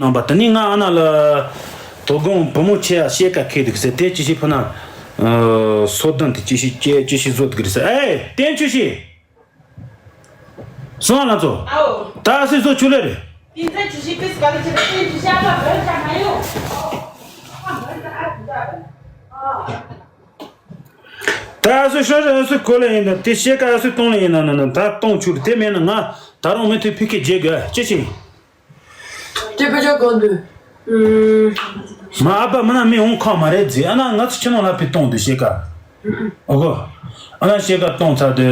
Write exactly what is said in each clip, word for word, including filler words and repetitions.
ནང་པ་དེ་ནས་ང་ཨ་ན་ལ་དོ་དགོང་བུ་མོ་ཆེ་ཡ་ཤེལ་ཀ་ཁེལ་འདུག་ཟེར། དེ་ཅི་ཞིག་ཕུ་ན། ཨ། སོ་ལྡན་དེ་ཅི་ཞིག་ཅི་ཅི་ཞིག་བཟོ་འདུག་ཟེར། ཨེ། བསྟན་ཆོས་ཤིག་སོང་ལ་ཚོ། ཨའོ། ད་སི་སོ་ཆུ་ལེ་རེད། བསྟན་ཆོས་ཤིག་པིས་ག་ལེ་ཆེ་བསྟན་ཆོས་ཤིག་ཨ་ཕ་བོད་ཆ་མ་ཡོང་། ད་སུ་ཤ་ཤ་སུ་གོ་ལ་ཡིན་ན་དེ་ཤེལ་ཀ་སུ་གཏོང་ལ་ཡིན་ན་ན་ན་ད་གཏོང་ཆུག་དེ་མེད་ན་ང་ད་རུང་མི་ཐུབ་ཕི་ཁེ་རྗེ་དགོས་ཅི་ཞིག་ཅི་ཕི་ཅོ་གོ་འདུག་མ་ཨ་ཕ་མ་ན་མི་འོང་ཁ་མ་རེད་ཟེར། ཨ་ན་ང་ཚོ་ཁྱི་ནང་ལ་ཕི་གཏོང་འདུག་ཤེལ་ཀ་ཨོ་གོ། ཨ་ན་ཤེལ་ཀ་གཏོང་ཚར་དུས་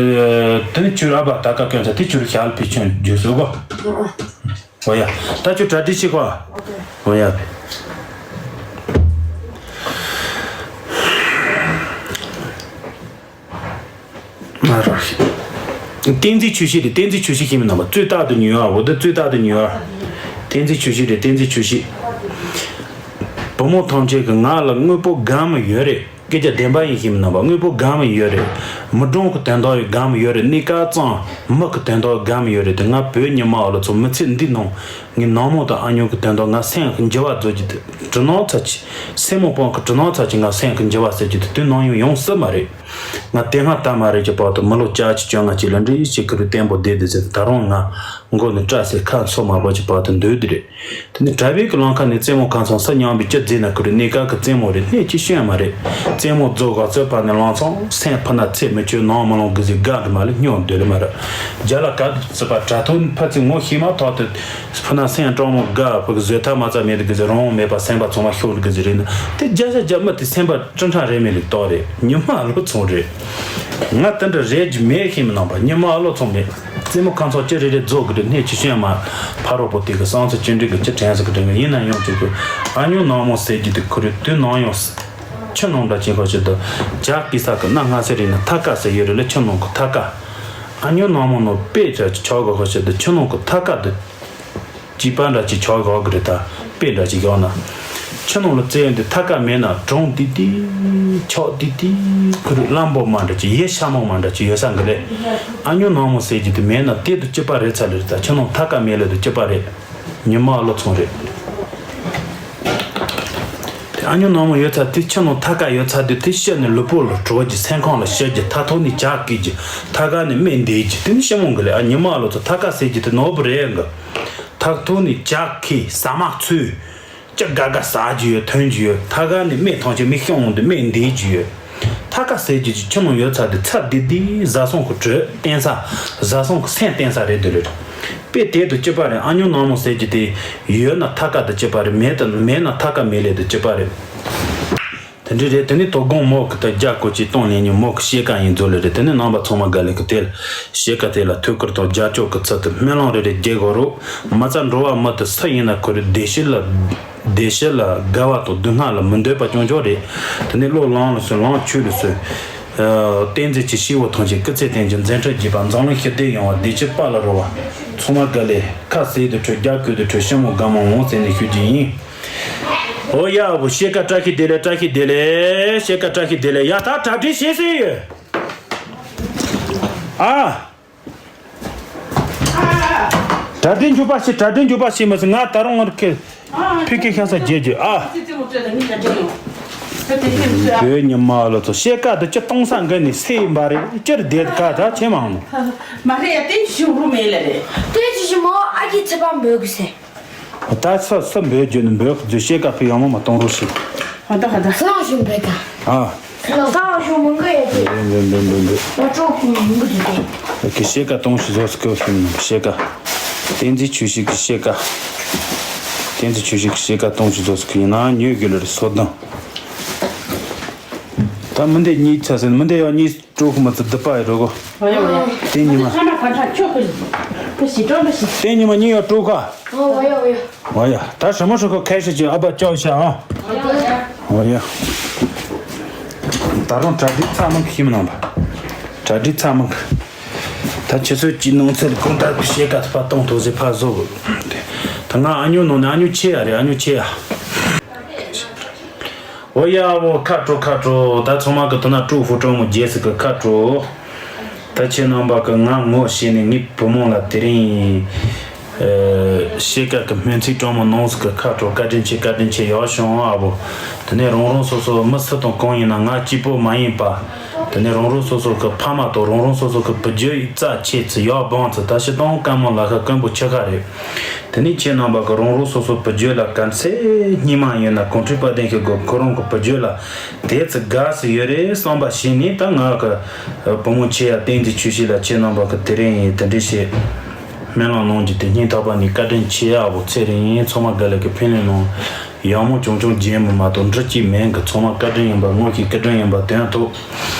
དེ་ནི་ཁྱོད་ཨ་ཕ་ད་ཀ་སྐྱོན་ཚར་དེ་ཁྱོད་ཞལ་ཕི་ཆོན་རྒྱུ་སོ་གོ། ཨོ་ཡ། ད་ཁྱོད་གྲ་སྒྲིག་བྱེད་གོ། ཨོ་ཡ། བསྟན་འཛིན་ཆོས་སྐྱིད་རེད། བསྟན་འཛིན་ཆོས་སྐྱིད་ཤེས་མི་རྣམ་པ་རྩོད་རྟགས་དུ་ཉུལ་བ། འོ་ད་རྩོད་རྟགས་དུ་ཉུལ་བ། བསྟན་འཛིན་ཆོས་སྐྱིད་རེད། བསྟན་འཛིན་ཆོས་སྐྱིད། བུ་མོ་ཐམས་ཅད་ཀྱིས་ང་ལ་དངོས་པོ་གང་མི་ཡོད་རེད། སྐད་ཆ་བདེན་པ་ཡིན་ཤེས་མི་རྣམ་པ་དངོས་པོ་གང་མི་ཡོད་རེད། མི་གྲངས་ཀྱི་དོན་དག་ཡོད་གང་མི་ཡོད་རེད། གནས་སྐབས་ཙམ་མི་གི་དོན་དག་གང་མི་ཡོད་རེད་དེ། ང་བོད་ཉི་མ་འོ་ལ་ཚོ་མི་ཚེ་འདི་ནང་ངའི་ནང་མོ་དང་ཨ་ཉོ་གི་དོན་དག་ང་སེམས་ཀྱི་འགྱུར་བ་བཟོ་རྒྱུ་དེ་གྲུ་ནང་ཚ་ཆེ། སེན་མོ་སྤང་གི་གྲུ་ནང་ཚ་ཆེ་ང་སེམས་ཀྱི་འགྱུར་བ་ཟེར་རྒྱུ་དེ་དུས་ནང་ཡང་ཡོང་སྲིད་མ་རེད། ང་དེ་སྔ་ད་མ་རེད་ཀྱི་བར་དུ་མི་ལོ་བཅུ་གཅིག་བཅོ་ལྔ་ཅིག་ལ་འདྲི་ཞིག་གི་རུ་བརྟན་པོ་བསྡད་དེ་ཟེར། ད་རུང་ང་མགོ་ནས་སྐྲ་སེ་ཁ་མཚོ་མ་བབས་ཀྱི་བར་དུ་འདུག་དེ་རེད། དེ་ནས་གྲྭ་པའི་གི་ལམ་ཁ་ནས་རྩེད་མོ་ཁང་ཚང་ས་མཉམ་པའི་སྤྱི་རྫས་ན་ཁུ་རུ་གནས་སྐབས་ཀྱི་རྩེད་མོ་རེད། གནས་ཀྱི་ཤོད་མ་རེད། རྩེད་མོ་རྫོགས་ག་ཚོད་བར་ནས་ལང་ཚང་སེམས་ཕུ་ན་ཚེ་མི་ཆོད་ནང་མི་ལོང་གི་ཟིག་དགའ་འདྲི་མ་ལས་སྙོག་འདོད་ལེ་མ་རེད། རྒྱ་ལ་ག་དུ་བརྩི་བ་དྲ་ཐོག་ནས་ཕ་ཚིག་ངོ་ཤེས་མ་ཐག་ཏུ་ཕུ་ན་སེམས་སྤྲང་མོ་དགའ་ཕུ་གི་བཟོད་ཐབས་མ་རྩ་མེད་དུ་གི་ཟིག་རང་དབང་མེད་པ་སེམས་པ་ཚང་མ་ཤོར་གི་ཟིག་རེད་ན་དེ་རྒྱ་ཤ་རྒྱ་མི་དེ་སེམས་པ་ཀྲི་ཕྲ་རེད་མེད་ལས་རྟོགས་རེད། ཉི་མ་ལོ་ཚོང་རེད། ང་དེ་འདྲ་རེད་ཀྱི་མེད་ཤེས་མི་རྣམ་པ་ཉི་མ་ལོ་ཚོང་མེད། རྩེད་མོ་ཁང་ཚོགས་ཅི་རེ་རེ་རྫོགས་གི་རེད། གནས་ཀྱི་ཤོད་མ། ཕ་རོགས་པོ་དེ་གི་བསམ་ཚུལ་ཅི་འདྲ་གི་ཅི་དྲན་ཟེར་གི་དྲན་གི་ཡིན་ན་ཡང་ཅིག་གི་ཨ་ཉོ་ནང་མོ་ཟེར་གྱི་དེ་ཁུ་རེ་དུས་ནང་ཡང་ཁྱི་ནང་འདྲ་ཅིག་ཁོ་ཅི་དུ་ཇག་གི་ས་གི་སྣ་ང་ཟེར་རེད་ན་ཐ་ཀ་ཟེར་ཡོད་རེད་ལ་ཁྱི་ནང་གི་ཐ་ཀ་ཨ་ཉོ་ནང་མོ་ནོ་པེ་ཅ་ཆོག་གི་ཁོ་ཅི་དུ་ཁྱི་ནང་གི་ཐ་ཀ་དུ། སྐྱིད་པ་འདྲ་ཅིག་ཆོག་གི་འོག་གི་རེད་ད། དཔེ་འདྲ་ཅིག་ཡོང་ན། ཁྱི་ནང་ལ་བཙལ་ཡོང་དུས་ཐ་ཀ་མེད་ན་གྲོང་དེ་དེ། ཆོག་དེ་དེ། ཁུ་རུ་གླང་པོ་མ་འདྲ་ཅིག་ཡེ་ཤ་མོ་མ་འདྲ་ཅིག་ཡོད་ས་འགི་ལེ། ཨ་ཉོ་ནང་མོ་ཟེར་གྱི་དེ་མེད་ན་དེ་དུ་སྐྱིད་པ་རེད་ཚ་ལེ་རེད་ད་ཁྱི་ནང་ཐ་ཀ་མེད་ལེ་དུ་སྐྱིད་པ་རེད། ཉི་མ་ཨ་ལོ་ཚོང་རེད། དེ་ཨ་ཉོ་ནང་མོ་ཡོད་ཚ་དེ་ཁྱི་ནང་ཐ་ཀ་ཡོད་ཚ་དེ་དེ་ཤི་ནས་ལུས་པོ་ལ་བྲོ་གི་སེམས་ཁོང་ལ་ཤི་གི་ཐ་ཐོག་ནས་ཇག་སྐྱིད་གི་ཐ་ཀ་ནས་སྨན་འདེད་གི་དེ་ནི་ཤི་མོ་འགི་ལེ་ཨ་ཉི་མ་ཨ་ལོ་ཚོ་ཐ་ཀ་ཟེར་གྱི་དེ་ནོར་བུ་རེད་འགི། ཐག་ཐུག་ནས་ཇག་གིས་ཟ་མ་ཚུད། ཅི་དགའ་དགའ་ཟ་རྒྱུ་ཡོད་ཐོན་རྒྱུ་ཡོད་ཐ་ག་ནས་སྨན་ཐང་ཆེན་མི་ཤོང་འོང་དུས་སྨན་འདེད་རྒྱུ་ཡོད། ཐ་ཀ་ཟེར་རྒྱུ་ཅིག་ཁྱི་ནང་ཡོད་ཚ་དེ་ཚ་དེ་དེ་བཟའ་ཚང་གི་དྲོད་བསྟེན་ས་བཟའ་ཚང་གི་སེམས་བསྟེན་ས་རེད་དེ་རེད། དཔེ་དེ་དུ་སྐྱིད་པ་རེད་ཨ་ཉོ་ནང་མོ་ཟེར་རྒྱུ་དེ་ཡོད་ན་ཐ་ཀ་དུ་སྐྱིད་པ་རེད་མེད་དུ་མེད་ན་ཐ་ཀ་མེད་ལེ་དུ་སྐྱིད་པ་རེད། དེ་འདྲ་རེད། དེ་ནས་དོ་དགོང་མོ་གི་ད་རྒྱ་སྐོར་གྱི་གཏོང་ལེན་ཉིན་མོ་གི་ཤེལ་ཀ་ཡིན་རྫོ་ལེ་རེད། དེ་ནས་ནང་པ་ཚང་མ་དགའ་ལེ་གི་དེ་ལ་ཤེལ་ཀ་དེ་ལ་ཐུགས་ཁུར་དང་རྒྱ་སྐྱོར་གི་ཚུལ་དུ་སྨོན་ལམ་རེ་རེ་རྒྱག་དགོས་རོགས། མ་རྩ་འགྲོ་བ་མི་དེ་སུ་ཡིན་ན་ཁོ་རེ་བདེ་སྐྱིད་ལ་བདེ་སྐྱིད་ལ་དགའ་བ་དང་སྡུག་བསྔལ་ལ་མི་འདོད་པ་རྐྱང་རྐྱང་རེད། དེ་ནས་བློ་ལངས་ལ་སོན་ལངས་ཆོས་ལ་སོན། བསྟན་འཛིན་གྱི་སྐྱེས་བུ་ཐམས་ཅད་སྐུ་ཚེ་བརྟན་ཅིང་མཛད་འཕྲིན་རྒྱས་པ་འཛམ་གླིང་ཞི་བདེ་ཡོང་བ་བདེ་སྐྱིད་དཔལ་ལ་རོལ་བ། ཚང་མ་དགའ་ལེ་ཁ་ཟས་དུ་ཁྲོད་རྒྱ་སྐོར་དུ་ཁྲོད་ཤི་མོ་དགའ་མོ་ངོ་ཟེར་ནས་ཞུ་རྒྱུ་ཡིན། ཨོ་ཡ་བུ་ཤེལ་ཀ་བཀྲ་ཤིས་བདེ་ལེགས་བཀྲ་ཤིས་བདེ་ལེགས་ཤེལ་ཀ་བཀྲ་ཤིས་བདེ་ལེགས་ཡ་ད་གྲ་སྒྲིག་བྱེད་སྲིད་ཡོད། ཨ། གྲ་སྒྲིག་འཇུག་པ་ཞིག་གྲ་སྒྲིག་འཇུག་པ་ཞིག་མ་ཟིན་ང་ད་རུང་ངར་ཁེ་ཕི་ཀེ་ཤ་ས་རྒྱལ་རྒྱུ་ཨ། བོད་ཉི་མ་ལོ་ཚོ་ཤེལ་ཀ་དུ་ཅི་གཏོང་ས་འགན་ནས་སེ་ཡིན་པ་རེད་ཅིར་བསྡད་ག་ད་ཆེ་མང་ནོ། མ་རེད་ཡ་དེ་ཞུ་རུ་མེད་ལ་རེད། དེ་ཅི་ཞིག་མོ་ཨ་ཀྱི་ཚེ་པ་འབོད་གི་སེ། ད་ས་ས་འབོད་རྒྱུ་ནི་འབོད་གི་རྒྱུ་ཤེལ་ཀ་ཕི་ཡང་མོ་མ་གཏོང་རོགས་ཞིག་ཧ་ད་ཧ་ད། ས་ཞུ་འབོད་ད། ཨ། ས་ཞུ་མང་གི་ཡ་དེ། འབོད་འབོད་འབོད་འབོད། ང་ཅོག་གི་མང་གི་དེ་དེ། ཨ་ཀི་ཤེལ་ཀ་གཏོང་ཞིག་བཟོ་སི་ཀི་ཤིམ་ཤེལ་ཀ་བསྟན་འཛིན་ཆོས་ཤིག་གི་ཤེལ་ཀ་བསྟན་འཛིན་ཆོས་ཤིག་གི་ཤེལ་ཀ་གཏོང་ཞིག་བཟོ་སི་ཀི་ཡིན་ན་ཉོས་གི་ལ་རེ་སོ་དང་། ད་མི་འདི་གཉིས་ཚ་ཟེར་མི་འདི་ཡང་གཉིས། ཀྲུག་མ་ཚུ་དུ་པ་ཡི་རོ་གོ། ཨོ་ཡ་ཨོ་ཡ། དེ་ཉི་མ། ཁ་ན་ཁ་ཁྲ་ཁྱོ་ཁུ། ཁུ་ཞི་ཀྲོ་ཁུ་ཞི། དེ་ཉི་མ་གཉིས་ཡོ་ཀྲུག་ག། ཨོ་ཡ་ཨོ་ཡ། ཨོ་ཡ། ད་ཧྲ་མོ་ཧྲ་གོ་ཁའི་ཧྲི་ཅི་ཨ་བ་ཅོ་ཤ་ཨ། ཨོ་ཡ་ཨོ་ཡ། ཨོ་ཡ། ད་རུང་གྲ་སྒྲིག་ཚ་མང་གི་ཤི་མི་ནང་པ། གྲ་སྒྲིག་ཚ་མང་གི། ད་ཁྱེད་ཚོས་ཀྱི་ནང་ཚལ་གོང་ལྟར་གི་ཤེལ་ཀ་ཐུབ་པ་གཏོང་ཐུབ་ཟེར་ཕ་བཟོ་གི། ད་ང་ཨ་ཉོ་ནང་ནས་ཨ་ཉོ་ཆེ་ཡ་རེད་ཨ་ཉོ་ཆེ་ཡ། ཨོ་ཡ་ཨོ་ཁ་དྲོ་ཁ་དྲོ་ད་ཚང་མ་གི་དོ་ན་དྲོ་ཧྥུ་ཀྲོ་མོ་རྒྱལ་སི་གི་ཁ་དྲོ། ད་ཁྱེད་རྣམ་པ་གི་ང་ངོ་ཤེས་ནས་ངའི་བུ་མོ་ལ་དེ་རིང་ ཨ། ཤེལ་དཀར་གི་སྨོན་ཚིག་སྤྲང་མོ་གནང་ཟིག་གི། ཁ་དྲོ། བཀའ་དྲིན་ཆེ། བཀའ་དྲིན་ཆེ། ཡག་བྱུང་ཨ་བོ། དེ་ནས་རང་རང་སོ་སོ་མི་སུ་དང་གང་ཡིན་ན་ང་གཅིག་པོ་མ་ཡིན་པ། དེ་ནས་རང་རང་སོ་སོ་གི་ཕ་མ་དང་རང་རང་སོ་སོ་གི་བུ་རྒྱུད་རྩ་ཆེ་ཚུལ་ཡག་སྦོམ་ཚུལ་ད་ཕྱི་དང་བཀའ་མོལ་ལ་ཁ་ཀུན་པོ་ཆེ་ཁ་རེད། དེ་ནས་ཁྱེད་རྣམ་པ་གི་རང་རང་སོ་སོ་བུ་རྒྱུད་ལ་ག་ཚད་སྙིང་མ་ཡོད་ན། གོང་ཁྲི་དཔལ་ལྡན་ཞིག་གི་ཁོ་རང་གི་བུ་རྒྱུད་ལ་དེ་ཚོ་དགའ་སུ་ཡོད་རེད་བསམ་པ་བྱས་ནས། ད་ང་གི་བུ་མོ་ཆེ་ཡ་བསྟན་འཛིན་ཆོས་སྲིད་ལ་ཁྱེད་རྣམ་པ་གི་དེ་རིང་ཡིན་དེ་འདྲ་བྱས་སྨོན་ལམ་གནང་རྒྱུ་དེ་སྙིང་ཐག་པ་ནས་བཀའ་དྲིན་ཆེ་ཨ་བོ། ཚེ་རིང་ཚང་མ་དགའ་ལས་ཀྱི་ཕན་ལས་གནང་། ཡག་མོ་བྱུང་བྱུང་། རྗེས་མ་མ་གཏོགས་འབྲི་གཅིག་མིན་གི། ཚང་མ་བཀའ་དྲིན་ཡིན་པ་དངོས་ཀྱི་བཀའ་དྲིན་ཡིན་པ་དོན་ཐོག་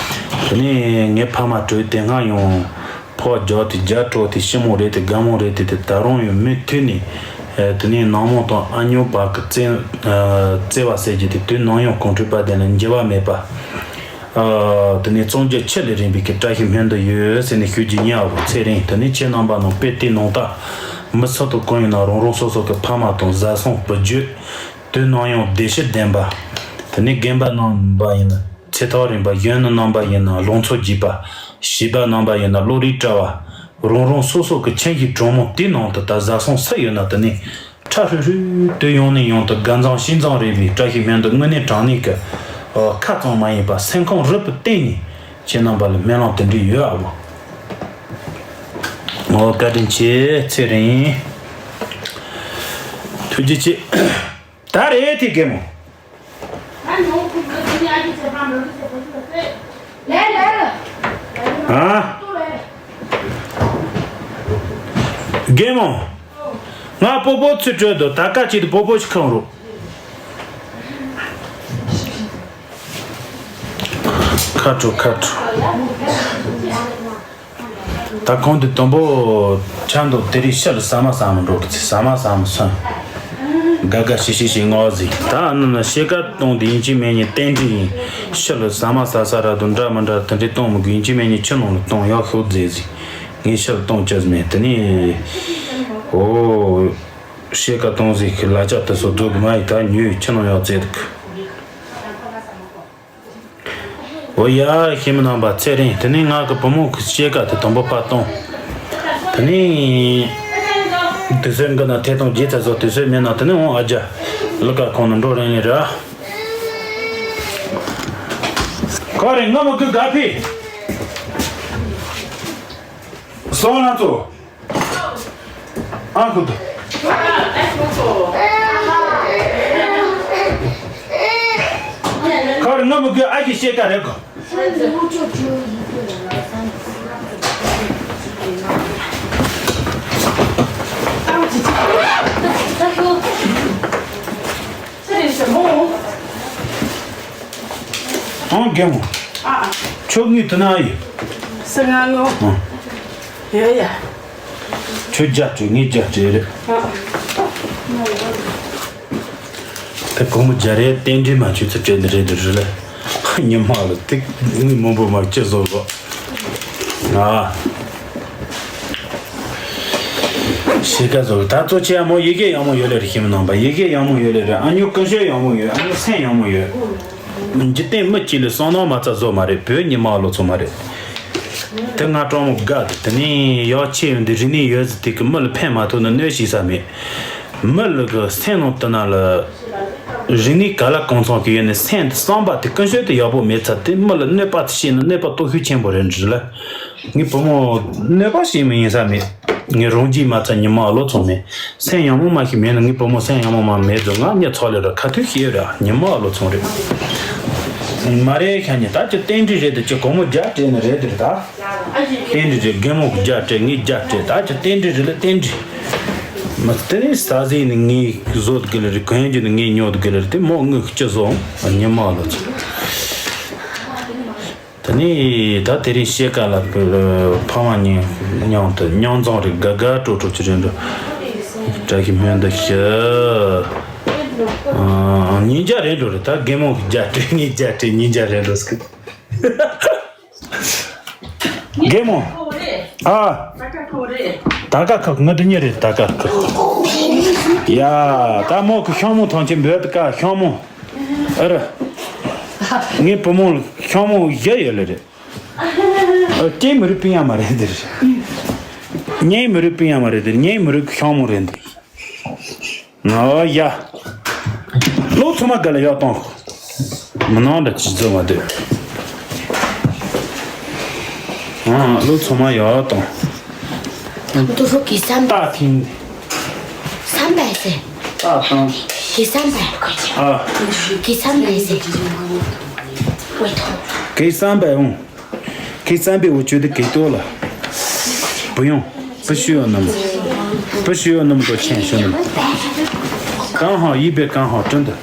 དེ་ནས་ངའི་ཕ་མ་བྲོས་དེ་སྔ་ཡང་ཕོ་རྒྱག་དེ་རྒྱ་གྲོགས་དེ་ཞི་མོ་རེད་དེ་དགའ་མོ་རེད་དེ་དེ་ད་རུང་ཡང་མུ་མཐུད་ནས་དེ་ནས་ནང་མོ་དང་ཨ་ཉོ་བ་གི་བརྩེ་བརྩེ་བ་ཟེར་གྱི་དེ་དུས་ནམ་ཡང་གོང་ཁྲི་དཔལ་ལྡན་ལ་འགྱུར་བ་མེད་པ། དེ་ནས་བརྩོན་འགྲུས་ཆུ་ལས་རིང་བའི་གི་བཀྲ་ཤིས་སྨོན་འདུན་ཡོད་ཟེར་ནས་ཞུ་རྒྱུ་ཡིན་ཨ་བོ། ཚེ་རིང་། དེ་ནས་ཁྱེད་རྣམ་པ་ནང་དཔེ་དེ་ནང་ལྟ་མི་སུ་དང་གང་ཡིན་ན་རང་རང་སོ་སོ་གི་ཕ་མ་དང་བཟའ་ཚང་བུ་རྒྱུད། དུས་ནམ་ཡང་བདེ་སྐྱིད་ལྡན་པ། དེ་ནས་རྒན་པ་རྣམ་པ་ཡིན་ན་ཚེ་ཐག་རིང་པ། གཞོན་ནུ་རྣམ་པ་ཡིན་ན་ལང་ཚོ་རྒྱས་པ། བྱིས་པ་རྣམ་པ་ཡིན་ན་བློ་རིག་བཀྲ་བ། རང་རང་སོ་སོ་གི་ཁྱིམ་གཞིས་གྲོང་མོ་དེའི་ནང་དུ་ད་བཟའ་ཚང་སུ་ཡོད་ན་དེ་ནས་ཁྲ་ཧྲིལ་ཧྲིལ་དུས་ཡང་ནས་ཡང་དུ་དགའ་མཚམས་ཤིས་མཚམས་རེག་པའི་བཀྲ་ཤིས་སྨོན་འདུན་དངོས་གནས་དྲང་གནས་ཀྱི་ཁ་ཙམ་མ་ཡིན་པ་སེམས་ཁམས་རབ་ཏུ་བརྟན་ནས་ཁྱེད་རྣམ་པ་ལ་སྨོན་ལམ་དེ་འདྲ་ཡོད་ཨ་བོ། ཨོ་བཀའ་དྲིན་ཆེ། ཚེ་རིང་། ཐུགས་རྗེ་ཆེ། ད་རེད་དེ་རྒན་མོ། ཨ། རྒན་མོ། ང་སྤོ་སྤོ་ཚུར་སྤྲོད་དོ། ད་ཀ་ཅིག་ཏུ་སྤོ་སྤོ་ཞིག་ཁང་རུ། ཁ་དྲོ་ཁ་དྲོ། ད་གོང་དུ་དུམ་བུ་ཆ་འདུག་དེ་རིང་ཕྱི་ལ་ཟ་མ་ཟ་མི་འགྲོ་གི་ཚེ། ཟ་མ་ཟ་མི་སོང་། དགའ་དགའ་ཞིག་ཞིག་ཞིག་ངོ་ཟིག་ད་ཨ་ནི་ན་ཤེལ་དཀར་གཏོང་དེ་ཡིན་གཅིག་མིན་གཉིས་རྟེན་འབྲེལ་ཡིན། ཕྱི་ལ་ཟ་མ་ཟ་ས་ར་དང་འདྲ་མི་འདྲ་དེ་འདྲའི་གཏོང་མི་དགོས། ཡིན་གཅིག་མིན་གཉིས་ཕྱི་ནང་ལ་གཏོང་ཡག་ཤོག་མཛད་ཟིག་ངས་ཕྱི་ལ་གཏོང་ཅི་ཟིག་མེད། དེ་ནས་ཨོ་ཤེལ་དཀར་གཏོང་ཟིག་གི་ལ་ཆ་དེ་ཚོ་རྫོགས་གི་མ་ཡིན། ད་ཉོས་ཕྱི་ནང་ཡག་བཙལ་འདུག་འོ་ཡ། ཤེས་མི་རྣམ་པ་ཚེ་རིང་། དེ་ནས་ང་གི་བུ་མོ་གི་སྐྱེས་ཀ་དེ་དང་པོ་ཕར་གཏོང་། དེ་ནས་དུས་ཚོད་འགི་ན་ཐད་གཏོང་རྗེས་ཚ་བཟོ། དུས་ཚོད་མེད་ན་དེ་ནས་འོང་ཨ་ཅག་ལི་ཀ་ཁོང་ནང་འགྲོ་རན་ལེ་ར། ཁོ་རེ་ང་མ་གི་ག་ཕི། སོང་ལ་ཚོ། ཨ་ཁུ་ད། ཁར་ང་མི་དགོས། ཨ་ཞེ་ཤེས་ཀ་རེད་གོ། ཨང་རྒན་མོ། ཨ། ཁྱོད་ངའི་དུ་ན་ཡོད། ས་ང་ངོ་། ཨ། ཡོད་ཡ། ཁྱོད་རྒྱ་སྤྲོད། ངས་རྒྱ་སྤྲད་རེད། ཨ། ད་སྒོར་མོ་བརྒྱ་རེ་རྟེན་འབྲེལ་མ་བྱུང་ཚེ་སྤྲད་ནི་རེད་འདི་རེད་ལ། ཉི་མ་ལ་ཏིག་ངའི་མང་པོ་མ་ཅི་བཟོ་གོ། ཨ། ཤེས་ཀ་བཟོ་གི། ད་གཙོ་ཆེ་ཡ་མོ་ཡི་གེ་ཡག་མོ་ཡོད་ལེ་རེད། ཤེས་མི་ནང་པ་ཡི་གེ་ཡག་མོ་ཡོད་ལེ་རེད། ཨ་ཉོ་ཀུན་སྤྱོད་ཡག་མོ་ཡོད། ཨ་ཉོ་སེམས་ཡག་མོ་ཡོད། འཇིག་རྟེན་མི་གཅིག་ལ་བསམ་ནོར་མ་རྩ་བཟོ་མ་རེད། བོད་ཉི་མ་ལོ་ཚོ་མ་རེད། དེ་ང་སྤྲང་མོ་དགའ་དེ། དེ་ནས་ཡག་ཆེ་ཡོང་དུས་རིག་གནས་ཡོད་ཟེར་དུས་ཀྱི་མི་ལ་ཕན་མ་ཐོགས་ན་གནོད་ཤེས་ས་མེད། མི་ལ་གི་སེམས་ནང་དུ་ན་ལ་རིག་གནས་ག་ལ་གང་འཚམ་གི་ཡོད་ནས་སེམས་དེ་བསམ་པ་དེ་ཀུན་སྤྱོད་དེ་ཡག་པོ་མེད་ཚ་དེ་མི་ལ་གནོད་པ་དེ་བྱས་ན་གནོད་པ་སྟོབས་ཤུགས་ཆེན་པོ་རེད་འདྲི་ལ། ངའི་བུ་མོ་གནོད་པ་བྱེད་མི་ཡིན་ས་མེད། ངའི་རང་རྒྱུད་མ་ཚད་ཉི་མ་ལོ་ཚོ་མེད། སེམས་ཡག་མོ་མ་ཞིག་མེད་ན། ངའི་བུ་མོ་སེམས་ཡག་མོ་མ་མེད་དུ་ང་ཉེ་ཚོ་ལས་ར་ཁ་ཐུག་ཤེས་ར་ཉི་མ་ལོ་ཚོང་རེད། མ་རེད་ཤ་ཉེ་ད་ཅི་རྟེན་འབྲེལ་རེད་དུ་ཅི་སྒོར་མོ་བརྒྱ་སྤྲད་ནི་རེད་དུ་རེད་ད། རྟེན་འབྲེལ་རེད། རྒན་མོ་བརྒྱ་སྤྲད། ངས་བརྒྱ་སྤྲད། ད་ཅི་རྟེན་འབྲེལ་རེད་ལ་རྟེན་འབྲེལ། མ་དེ་ནས་ས་ཟིག་ནི་ངས་བཟོ་དགོས་ལ་རེད། གོན་རྒྱུ་ནི་ངས་ཉོ་དགོས་ལ་རེད། དེ་མོ་ངས་ཅི་བཟོ་ཉི་མ་ལོ་ཚོང་། དེ་ནས་ད་དེ་རིང་ཤེལ་དཀར་ལ་ཕ་མ་གཉིས་མཉམ་དུ་མཉམ་འཛོམས་རེད། དགའ་དགའ་སྤྲོ་སྤྲོ་ཅིག་རེད་འགྲོ། བཀྲ་ཤིས་སྨོན་འདུན་ཞུ། ཨ། ཉིན་རྒྱ་རེད་འགྲོ་རེད། ད་རྒན་མོ་གི་རྒྱ་སྤྲད། ངའི་རྒྱ་སྤྲད། ཉིན་རྒྱ་རེད་འགྲོ་ཟེར་གི། རྒན་མོ། ཨ། ད་ཀ་ཁག་ང་དེ་ཉིད་རེད། ད་ཀ་ཁག་ཡ། ད་མོ་གི་ཤང་མོ་ཐང་ཆེན་འབོད་ད་ཀ་ཤང་མོ། ཨ་ར། ངའི་བུ་མོ་ལ་ཤང་མོ་བཞི་ཡོད་ལེ་རེད། ཨ། སྐྱེས་མི་རིགས་པིན་ཡ་མ་རེད་འདིར། ཉན་མི་རུག་པིན་ཡ་མ་རེད་དེ། ཉན་མི་རུག་ཤང་མོ་རེད་འདི། ཨོ་ཡ། ལོ་ཚང་མ་ག་ལ་ཡག་གཏོང་། མི་ནང་འདྲ་ཅི་བཟོ་མ་འདོད། ཨ་ལོ་ཚང་མ་ཡག་གཏོང་། 都说给三百， ཏ་ཐིང་། 三百噻。 ཏ་ཐང་། 给三百块钱。ཨ། 给三百噻。 喂头。 给三百 ཨང་། 给三百 我觉得给多了。不用，不需要那么，不需要那么多钱，兄弟们。刚好，一百刚好，真的。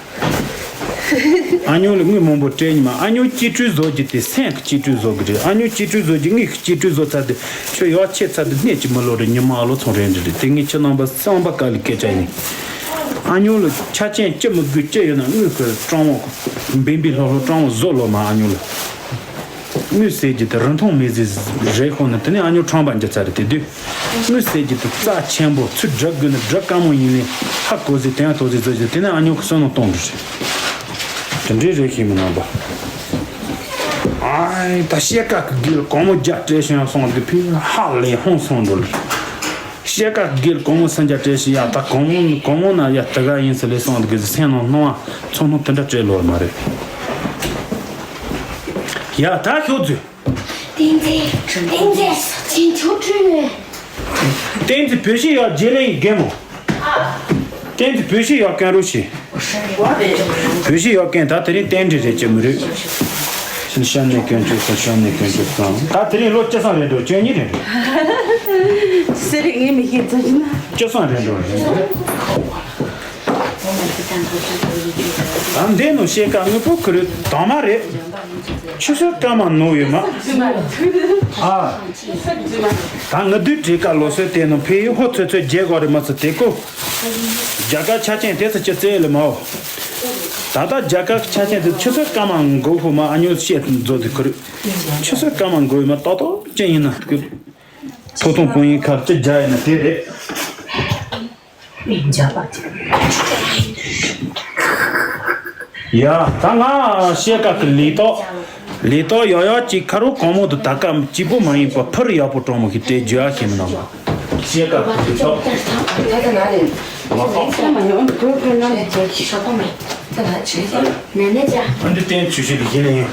ཨ་ཉོ་ལ་དངུལ་མང་པོ་སྤྲད་ཉི་མ། ཨ་ཉོ་གཅེས་སྤྲས་བཟོ་རྒྱུ་དེ་སེམས་ཀྱི་གཅེས་སྤྲས་བཟོ་གི་རེད། ཨ་ཉོ་གཅེས་སྤྲས་བཟོ་རྒྱུ་དངུལ་གྱི་གཅེས་སྤྲས་བཟོ་ཚར་དུས་ཁྱོད་ཡག་ཆད་ཚར་དུས་གནས་ཀྱི་མི་ལོ་རེད། ཉི་མ་ཨ་ལོ་ཚོང་རེད་འདྲ་རེད། དེ་ངས་ཁྱེད་རྣམ་པ་བསམ་པ་ག་ལ་སྐད་ཆ་ཡིན། ཨ་ཉོ་ལ་ཆ་རྐྱེན་ཅི་མི་དགོས་ཅི་ཡོད་ན་དངུལ་གི་སྤྲང་བོ་འབེན་པའི་ལྷོ་ལྷོ་སྤྲང་བོ་བཟོ་ལོ་མ། ཨ་ཉོ་ལ་དངུལ་ཟེར་རྒྱུ་དེ་རིན་ཐང་མེད་ཟེར་རེད། ཁོ་ནི་དེ་ནས་ཨ་ཉོ་ཁྲམ་པ་འགྱུར་ཚར་རེད། དེ་དུས་དངུལ་ཟེར་རྒྱུ་དེ་རྩ་ཆེན་པོ། ཚུར་སྒྲུབ་དགོས་ན་སྒྲུབ་དཀའ་མོ་ཡིན་ལས་ཧ་གོ་ཟེར། དེ་ཡང་དོ་ཟེར་ཟེར་ཟེར། དེ་ནས་ཨ་ཉོ་གི་བསོད་ནམས་གཏོང་འགྲོ་རེད། དེ་འདྲའི་རེད། ཤེས་མི་ནང་པ། ཨའི་ད་ཤེལ་དཀར་གི་སྒེར་གོང་མོ་བརྒྱ་སྤྲད་ཤིང་སོང་དེ་ཕི་ཧ་ལས་ཧོན་སོང་འགྲོ་ལ། ཤེལ་དཀར་སྒེར་གོང་མོ་སུམ་བརྒྱ་སྤྲད་ཤིང་ཡ། ད་གོང་མོ་གོང་མོ་ན་ཡ་དེ་ག་ཡིན་ཟེར་ལས་སོང་དེ་གི་སེམས་ནང་སྣང་བ་ཚོར་སྣང་དེ་འདྲ་སྤྲད་ལོ་མ་རེད། ཡ་ད་ཤོག་ཛུ། 丁子，丁子，请求支援。 ཏན་ཙི་བོད་ཤིག་ཡག་རྗེས་ལེན་ཡི་རྒན་མོ། ཏན་ཙི་བོད་ཤིག་ཡག་ཀན་རུ་ཤི། བོད་ཤིག་ཡག་ཀན་ད་དེ་རིང་ཏན་ཏི་རེད་ཀྱི་མི་རེད། ཤན་ནས་ཀན་ཅུ་སང་ཤན་ནས་ཀན་ཅུ་སང་ད་དེ་རིང་ལོ་བཅུ་སང་རེད་འགྲོ་བཅུ་གཉིས་རེད་འགྲོ། སེ་རིག་ངས་མི་ཤེས་ཙི་ན། བཅུ་སང་རེད་འགྲོ་རེད་འགྲོ། ད་འདི་ནོ་ཤེས་ཀ་དངོས་པོ་ཁུ་རེད་དང་མ་རེད། ཆུ་ཚོད་སྐར་མ་ནོར་ཡོད་མ། ཨ། ད་ང་དུས་བྲིས་ཀ་ལོ་སོའི་དེ་ནང་ཕེ་ཡི་ཧོ་ཚོད་ཚོད་རྒྱལ་གོ་རེ་མ་ཚོད་དེ་ཀོ། རྒྱ་གར་ཆ་ཆེན་དེ་ཚོ་ཅི་ཚེ་ལ་མའོ། ད་ལྟ་རྒྱ་གར་ཆ་ཆེན་དེ་ཆུ་ཚོད་སྐར་མ་མགོ་ཧུ་མ་ཨ་ཉོ་བཤད་མཛོ་དེ་ཁུར། ཆུ་ཚོད་སྐར་མ་མགོ་ཡི་མ་ཏོག་ཏོག་ཅི་ཡིན་ན་ཁུར། ཐོ་ཐོང་པོ་ཡིན་ཁར་ཅི་རྒྱ་ཡིན་ན་དེ་རེད། ཡ། ད་ང་ཤེས་ཀ་གི་ལི་ཏོག་ལི་ཏོག་ཡོ་ཡོ་ཅིག་ཁ་རུ་གོང་མོ་དུ་ད་ཀ་སྐྱིད་པོ་མ་ཡིན་པ་ཕུར་ཡག་པོ་གྲོང་མོ་གི་སྤྲད་རྒྱུ་ཨ་ཤེས་མི་ནང་མ། ཤེས་ཀ་གི་ལི་ཏོག་ལོ་ཏོག་ཨ་འདི་བསྟན་ཆུ་ཤེས་ལི་ཤེས་ལ་ཡིན།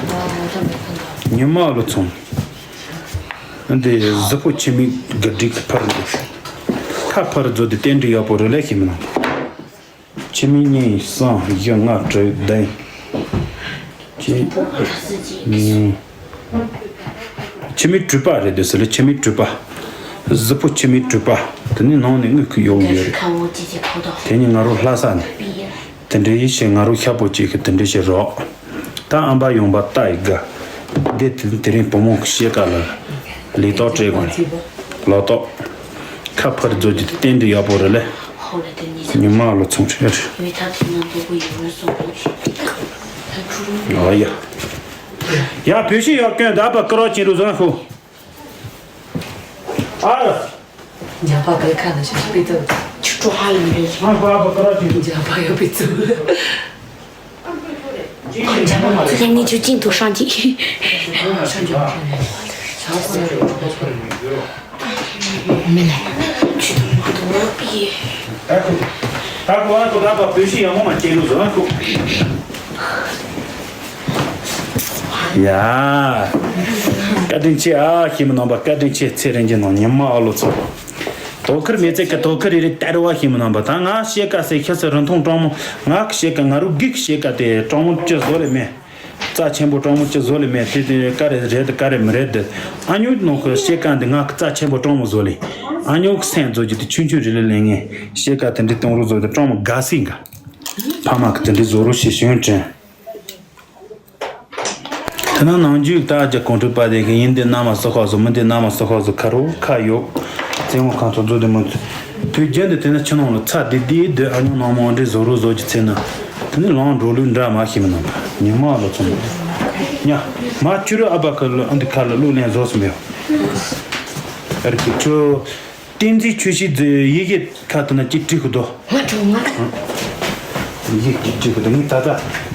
ཉི་མ་ལོ་ཚོང་། འདི་གཟི་པོ་ཁྱི་མིག་གི་སྒྲིག་ཕར་འདུག་ཁ་ཕར་རྫོ་དེ་རྟེན་འབྲེལ་ཡག་པོ་རེད་ལས་ཤེས་མི་ནང་། ཁྱི་མིག་གཉིས་གསུམ་བཞི་ལྔ་དྲུག་བདུན། ཁྱི་གཉིས། ཁྱི་མིག་དྲུག་པ་རེད་འདུག་ཟེར་ལ་ཁྱི་མིག་དྲུག་པ། གཟི་པོ་ཁྱི་མིག་དྲུག་པ། དེ་ནི་ནང་ནས་དངུལ་ཁུག་ཡོང་ཡོད་རེད། དེ་ནི་ང་རང་ལྷ་ས་ནས། དེ་འདྲ་ཡིན་ཞེས་ང་རང་ཤ་པོ་གཅིག་གིས་དེ་འདྲ་ཞིག་རོགས། ད་ཨམ་པ་ཡོང་པ་ལྟ་ཡི་དགའ། འདི་དེ་དེ་རིང་བུ་མོ་གི་ཤེས་ཀ་ལ། ལི་ཏོག་སྤྲད་དགོས་ནི། ལོ་ཏོག་ཁ་ཕར་རྫོ་རྒྱུ་དེ་རྟེན་འབྲེལ་ཡག་པོ་རེད་ལེ། ཉི་མ་ལོ་ཚོང་ཁྲེར། ཨ་ཡ། ཡ་བོད་ཤིག་ཡག་ཀན་ད་པ་ཀི་རོ་ཅིན་རུ་བཟང་ཤོ། ཨ། རྒྱ་པ་གི་ཁ་ན་ཤ་ཤ་པི་ཏོ། ཆུ་ཀྲོ་ཧ་ལ་མི་རེད། ཨ་པ་པ་ཀི་རོ་ཅིན་རུ། རྒྱ་པ་ཡོད་པི་ཏོ། 这些你就进土上去。没来，去东北都没有毕业。 ད་ཁོ་ད་ཁོ་བོད་ཤིག་ཡག་མོ་མ་སྐྱེས་ནོ་བཟོ་ན་ཁོ། ཡ། བཀའ་དྲིན་ཆེ་ཨ་ཤེས་མི་ནང་པ་བཀའ་དྲིན་ཆེ་ཚེ་རིང་གི་ནང་ཉི་མ་ཨ་ལོ་ཚོ། དོ་ཁུར་མེ་ཚེ་གི་དོ་ཁུར་རེ་རེ་དར་བ་ཤེས་མི་ནང་པ་ད་ང་ཤེས་ཀ་སེ་ཤ་སེ་རིན་ཐུང་སྤྲང་མོ་ང་གི་ཤེས་ཀ་ང་རུ་གིག་ཤེས་ཀ་དེ་སྤྲང་མོ་ཅི་བཟོ་ལེ་མེད། རྩ་ཆེན་པོ་སྤྲང་མོ་ཅི་བཟོ་ལེ་མེད་དེ་དེ་ཀ་རེ་རེད་ཀ་རེ་མི་རེད་དེ། ཨ་ཉོ་ནང་གི་ཤེས་ཀ་འདི་ང་གི་རྩ་ཆེན་པོ་སྤྲང་མོ་བཟོ་ལེ། ཨ་ཉོ་གི་སེམས་བཟོ་རྒྱུ་དེ་ཆུང་ཆུང་རེ་ལེ་ལེ་ངས་ཤེས་ཀ་དེ་འདྲི་གཏོང་རུ་བཟོ་དེ་སྤྲང་མོ་དགའ་སི་འགའ། ཕ་མ་གི་དེ་འདྲི་བཟོ་རུ་ཤེས་ཤེས་དྲན། དེ་ན་ནང་རྒྱུད་ད་རྒྱ་གོང་ཁྲོད་པ་དེ་གི་ཡིན་འདི་ན་མ་སོ་ཁ་བཟོ་མི་འདི་ན་མ་སོ་ཁ་བཟོ་ཁ་རུ་ཁ་ཡོད། རྩེད་མོ་ཁང་ཚོ་མཛོ་དེ་མོ། དུས་རྒྱུན་དུ་དེ་ནི་ཆུ་ནང་ལ་ཚ་དེ་དེའི་དུས་ཨ་ཉོ་ནང་མོ་འདྲེ་བཟོ་རུ་བཟོ་གྱི་ཚེ་ན། དེ་ནི་ལང་འགྲོ་ལུགས་འདྲ་མ་ཤེས་མི་ནང་པ་ཉི་མ་ལོ་ཚོ་མོ། ཉ། མ་ཁྱོད་རུ་ཨ་ཕ་ཁ་ལ་ཨ་འདི་ཁ་ལ་གླུ་ལེན་བཟོ་སུ་མེད། ཨ་རི་ཁྱོད། བསྟན་འཛིན་ཆོས་ཤིག་ཛི་ཡི་གེ་ཁ་དུ་ན་ཅི་བྲིས་ཁུ་དོ། ང་དྲུང་ང་། ཡི་གེ་ཅི་བྲིས་ཁུ་དོ་ངས་ད་ལྟ་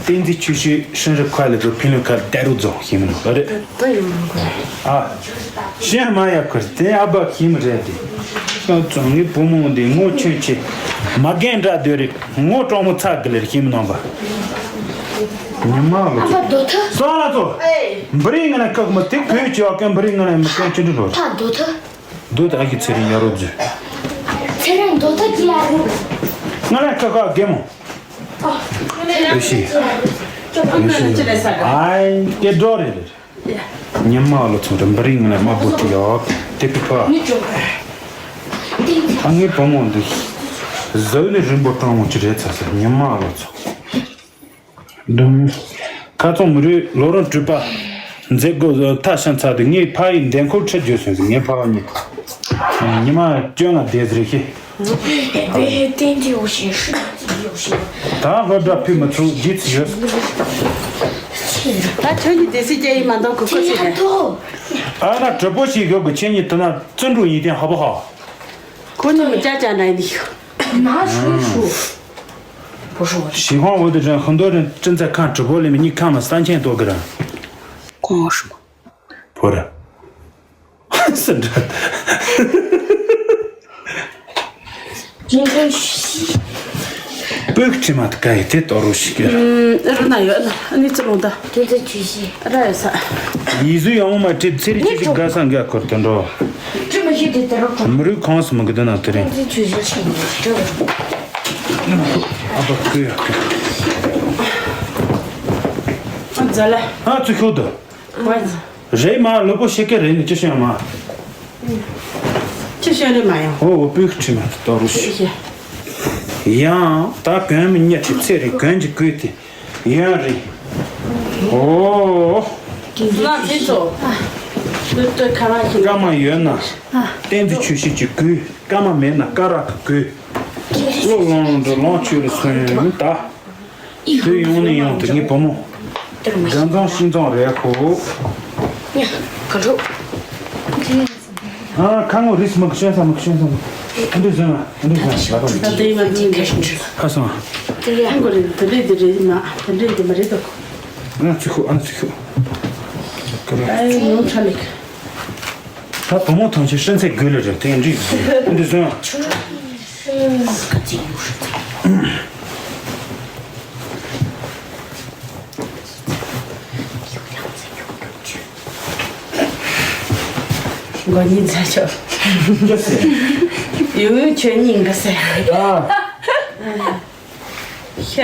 བསྟན་འཛིན་ཆོས་ཤིག་ཧྲིན་རི་ཁ་ལ་ཛོ་ཕིན་ལུ་ཁ་དེ་རུ་རྫོང་ཤེས་མི་ནོ་ག་རེད། ད་ཡོང་རུང་ག་རེད། ཨ། ཤེས་མ་ཡ་ཁུར་དེ་ཨ་བ་ཤེས་མི་རེད་དེ། ཚོ་ངའི་བུ་མོ་འདི་ངོ་ཆོད་ཆེ། མ་རྒན་འདྲ་འདོད་རེད། ངོ་གྲོགས་མོ་ཚ་གི་ལེར་ཤེས་མི་ནང་པ། ཉི་མ་ལོ་ཚོ། སོང་ལ་ཚོ། འབུ་རིང་ངན་ཁག་མི་དེ་གོས་ཅི་བ་གན་འབུ་རིང་ངན་མི་གན་ཅི་འདྲ་ལོ། ད་རྡོ་ཐ། རྡོ་ད་ཨ་ཀི་ཚེ་རིང་ཡ་རོ་རྫུ། ཚེ་རིང་རྡོ་ཐ་ཀི་ལ་རུ། ང་ལ་ཁག་ཁག་རྒན་མོ། ཨོ་ཤི། ཨོ་ཤི། ཨའི་སྐད་འགྲོ་རེད་རེད། ཉི་མ་ལོ་ཚོ་རེ་འབུ་རིང་ངན་དམར་པོ་དེ་ཡོད་དེ་པི་ཕ། ཨ་ངའི་བུ་མོ་འདི་གཟའ་ནི་རིན་པོ་སྤྲང་མོ་ཅི་རེད་ཚ་ས་ཉི་མ་ལོ་ཚོ། དུམ། ཁ་ཚོང་མི་རུས་ལོ་རང་གྲུབ་པ། མཛད་སྒོ་མཐའ་ཤམ་ཚར་དུས་ངའི་ཕ་ཡི་འདེམས་ཁོལ་ཁྲིད་རྒྱུ་སོང་ཟིག་ངའི་ཕ་བ་གཉིས། ཉི་མ་བཅོ་ལྔ་བསྡད་ཟིག་རེད་ཤི། ད་སློབ་གྲྭ་ཕུད་མི་ཚུགས་རྗེས་སུ་ཡོད། ད་ཁྱོད་ཀྱི་སྡེ་སྲིད་སྐྱེ་ཡི་མ་འདང་གི་ཁོ་ཚེ་རེད། ཨ་ན་གྲུབ་པོ་ཞིག་ཡོད་གི་ཁྱེད་གཉིས་དུ་ན་བརྩོན་འགྲུས་ཡིན་ཏན་ཧ་པོ་ཧ། ཁོ་གཉིས་མི་ཅག་ཅག་ན་ཡིན་ཤི། ཞི་ཁོང་འོད་དུ་དྲན་ཧུན་རྡོ་རིན་ཅན་ཚ་ཁང་གྲུ་པོ་ལས་མི་གཉིས་ཁང་ལ་སྟན་ཆེན་ཏོག་གི་ར། གོང་ཧྲུ། བོ་ར། སི་འདྲ། སྤོས་ཀྱི་དྲི་མ་དུ་ཀ་ཡི་དེ་ཏོ་རུ་ཞིག་གི། ཨུམ། རུ་ན་ཡོད་ན་ཨ་ནི་ཙི་ལོང་ད། དེ་ཚོ་ཆུ་ཤི། ར་ཡོད་ས། ཡིག་གཟུགས་ཡང་མ་བྲིས་ཚེ་རིང་ཁྱེད་ཀྱི་དགའ་སང་ག་འཁོར་དུ་འགྲོ། ཅི་མ་ཤི་དེ་ཏི་རོ་ཁྲོ། མི་རུས་གང་སོང་མི་གི་དོན་ན་དེ་རིང་། ཨ་ཙི་ཆུ་ཤི་ཆེ་ནི་ཅོ། ཨ་པ་ཀུ་ཡ་ཀུ། ཨ་ཛ་ལ། ཨ་ཙི་ཤོག་ཏུ། རེད་མ་ལུས་པོ་ཤི་ཀི་རེད་ནི་ཅི་ཤོད་མ། ཅི་ཤོད་རེད་མ་ཡང་། ཨོ་ཨོ་པུས་ཁྲི་མ་ཏོ་རུ་ཤི། ཡང་ད་གོན་མི་ཉལ་ཁྲི་ཚེ་རེ་གོན་གྱི་ཀུས་ཏེ། ཡོན་རི། ཨོ། ང་ཚེ་ཚོ། ལུས་སྟོད་ཁ་ར་ཤི། སྐར་མ་ཡོད་ན། བསྟན་འཛིན་ཆོས་སྲིད་ཀྱི་གུས། སྐར་མ་མེད་ན་སྐ་རག་གི་གུས། བློ་ལོང་འགྲོ་ལོང་ཆོས་ལ་སོན་ཡོད་ད། དུས་ཡོང་ནས་ཡོང་དུ་ངའི་བུ་མོ། དགའ་མཚང་ཤིང་མཚང་རེད་ཁོ། ག་འགྲོ། ཨ་ཁ་ངོ་རིས་མ་གི་ཤོན་ས་མ་གི་ཤོན་ས་མ། ཨ་འདྲི་ཟོན་ཨ་འདྲི་ཟོན་ལ་དོ། ད་དེ་མ་དེ་ཁ་ཤིན་ཁ་སོང་། དེ་ཡང་གོ་རེད་དེ་འདྲས་དེ་རེད་མ་དེ་འདྲས་དེ་མ་རེད་དོ། ཨ་ཚི་ཁུ་ཨ་ཚི་ཁུ། ཨ་ཡོང་ཁྲ་ལིག་ད་བུ་མོ་ཐང་ཆེ་ཧྲན་ཚེ་དགོས་ལ་རེད་དེ་འདྲས་ཨ་འདྲི་ཟོན་ཨ། མགོ་གཉིས་འཛིན་ཆོག་ཡུང་ཡུང་ཁྱོད་གཉིས་འགི་ཟེར། ཤ་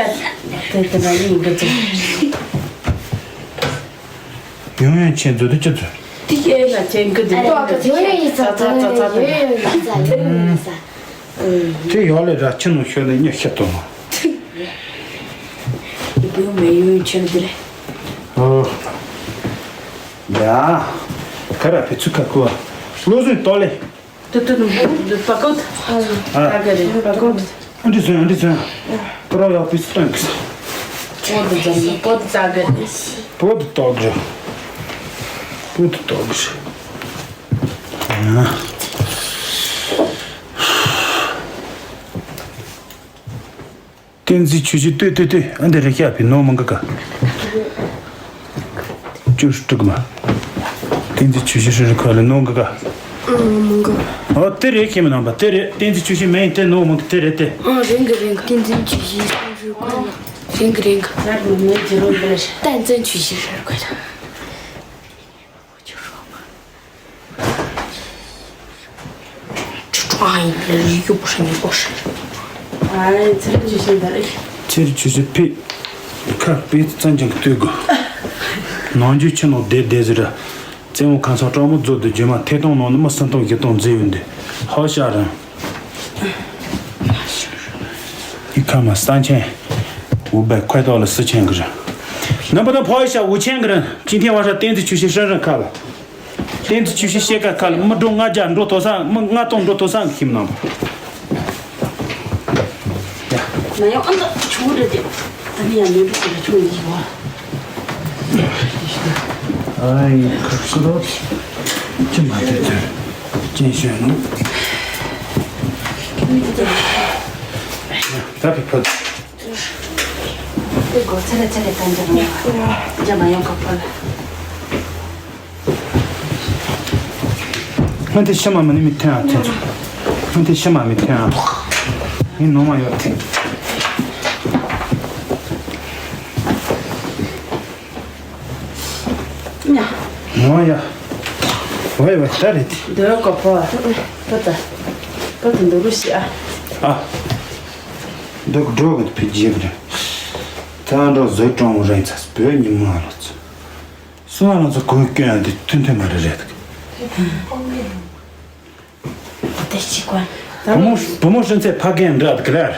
དེ་དེ་ན་གཉིས་འགི་ཟེར། ཡུང་ཡུང་ཁྱེད་འཛུལ་དུ་ཅི་ཚོད། དེ་ཡོད་ན་ཁྱེད་འགི་དེ། ཡོད་ཡོད་ཡིན་ཙང་ཙང་ཙང་ཙང་ཡོད་ཡོད་ཡིན་ཙང་ཡོད་ཡོད་ཡིན་ཙང་། དེ་ཡོག་ལས་ར་ཁྱི་ནང་ཤོད་ནས་ཉི་ཤི་ཏོ་མ། ཡི་བུ་མེ་ཡུན་ཆེན་འདི་རེད། ཨོ། ཡ། ཁ་ར་ཕི་ཚུ་ཁ་ཁུ་བ། བློ་བཟོས་ཏོ་ལེ། ཏུ་ཏུ་ནུ་པ་ཀོད། ཨ། ཨ་ག་རེ་པ་ཀོད། ཨ་འདྲི་སོན་ཨ་འདྲི་སོན། པ་ར་ཡོག་པི་སྟོན་གི་ས། པོ་དུ་ཙམ་ན་པོ་དུ་ཙ་གི་རེད། པོ་དུ་ཏོག་གི་རེད། པོ་དུ་ཏོག་གི་རེད། ཡ། བསྟན་འཛིན་ཆོས་སྲིད་ལྟོས་ལྟོས་ལྟོས། ཨ་འདི་རེད་ཤག་པའི་ནོར་མང་གི་ག་བཅུ་དྲུག་མ། བསྟན་འཛིན་ཆོས་སྲིད་ཧྲིལ་ཁ་ལ་ནོར་གི་ག་ཨ་མང་གི་ཨོ་དེ་རེད་ཁྱེད་མི་ནང་པ་དེ་རེད། བསྟན་འཛིན་ཆོས་སྲིད་མིན་དེ་ནོར་མང་གི་དེ་རེད་དེ། ཨ་རེད་གི་རེད་གི་བསྟན་འཛིན་ཆོས་སྲིད་ཧྲིལ་ཁ་ལ་རེད་གི་རེད་གི་ང་མི་མེད་ཀྱི་རོ་འདི་རེད། བསྟན་འཛིན་ཆོས་སྲིད་ཧྲིལ་ཁ་ལ། ཚེ་རིང་ཆོས་སྲིད་ཕི། ཁ་པའི་བཙན་ཅང་གི་ལྟོས་དགོས། ནང་རྒྱུ་ཆུ་ནང་བསྡད་བསྡད་ཟེར་ར། བཙན་བོ་ཁ་ཚང་སྤྲང་མོ་རྫོགས་དུ་རྒྱུ་མ་ཐེ་གཏོང་ནང་ནི་མི་སུམ་སྟོང་བཞི་སྟོང་འཛིན་ཡོད་འདི། ཧོ་ཤ་རང་། ཡི་ཁ་མ་སྟན་ཆེན། འུ་བའི་ཁོས་ཏོག་ལ་སི་ཆེན་གི་ར། ནམ་པ་དང་ཕོ་ཡི་ཤ་འུ་ཆེན་གི་ར། ཅི་ཐེ་བ་ཤ་བསྟན་འཛིན་ཆོས་སྲིད་ཧྲིལ་ཧྲིལ་ཁ་ལ། བསྟན་འཛིན་ཆོས་སྲིད་ཤེལ་དཀར་ཁ་ལ་མི་འགྲོ་ལྔ་བརྒྱ་འགྲོ་ཐོ་སང་མི་ལྔ་སྟོང་འགྲོ་ཐོ་སང་གི་ཁྱིམ་ནང་། ན་ཡང་ཨ་འདི་ཆུང་རེད་དེ། ད་ནི་ཡང་མི་འགྲོ་གི་ཆུང་ཡིན་བ། ཨའི་ཁུ་སུ་རོ། ཅི་མ་དེ་ཚོ་ཅན་ཤོད་ནོ། ད་ཕི་ཕ། དེ་སྒོ་ཚ་རེ་ཚ་རེ་བཏང་རྒྱབ་ན་རྒྱབ་མ་ཡོང་གི་ཕ་ལ། ང་དེ་ཤ་མ་མ་ནི་མི་ཐན་ཨ་ཐན་ཚོ། ཐུན་དེ་ཕྱི་མ་མི་ཐོན་ཨ། ངའི་ནང་མ་ཡོད་དེ། ཉ། ནང་ཡ། ཝེ་ཝེ་ད་རེད་དེ། འདོད་གོ་པོ། པོ་ད། པོ་ད་འདོད་རུ་ཤི་ཨ། ཨ། འདོད་འགྲོ་གི་ཕི་རྗེས་གི་རེད། ད་འགྲོ་བཟོད་གྲོང་རེད་ཚ་བོད་ཉི་མ་ལོ་ཚོ། སུ་མ་ལོ་ཚོ་གོས་སྐྱོན་དེ་ཐུན་ཐུན་མ་རེད་རེད། བུ་མོ་བུ་མོ་ཧྲིན་ཚེ་ཕ་རྒན་འདྲ་གི་ལར།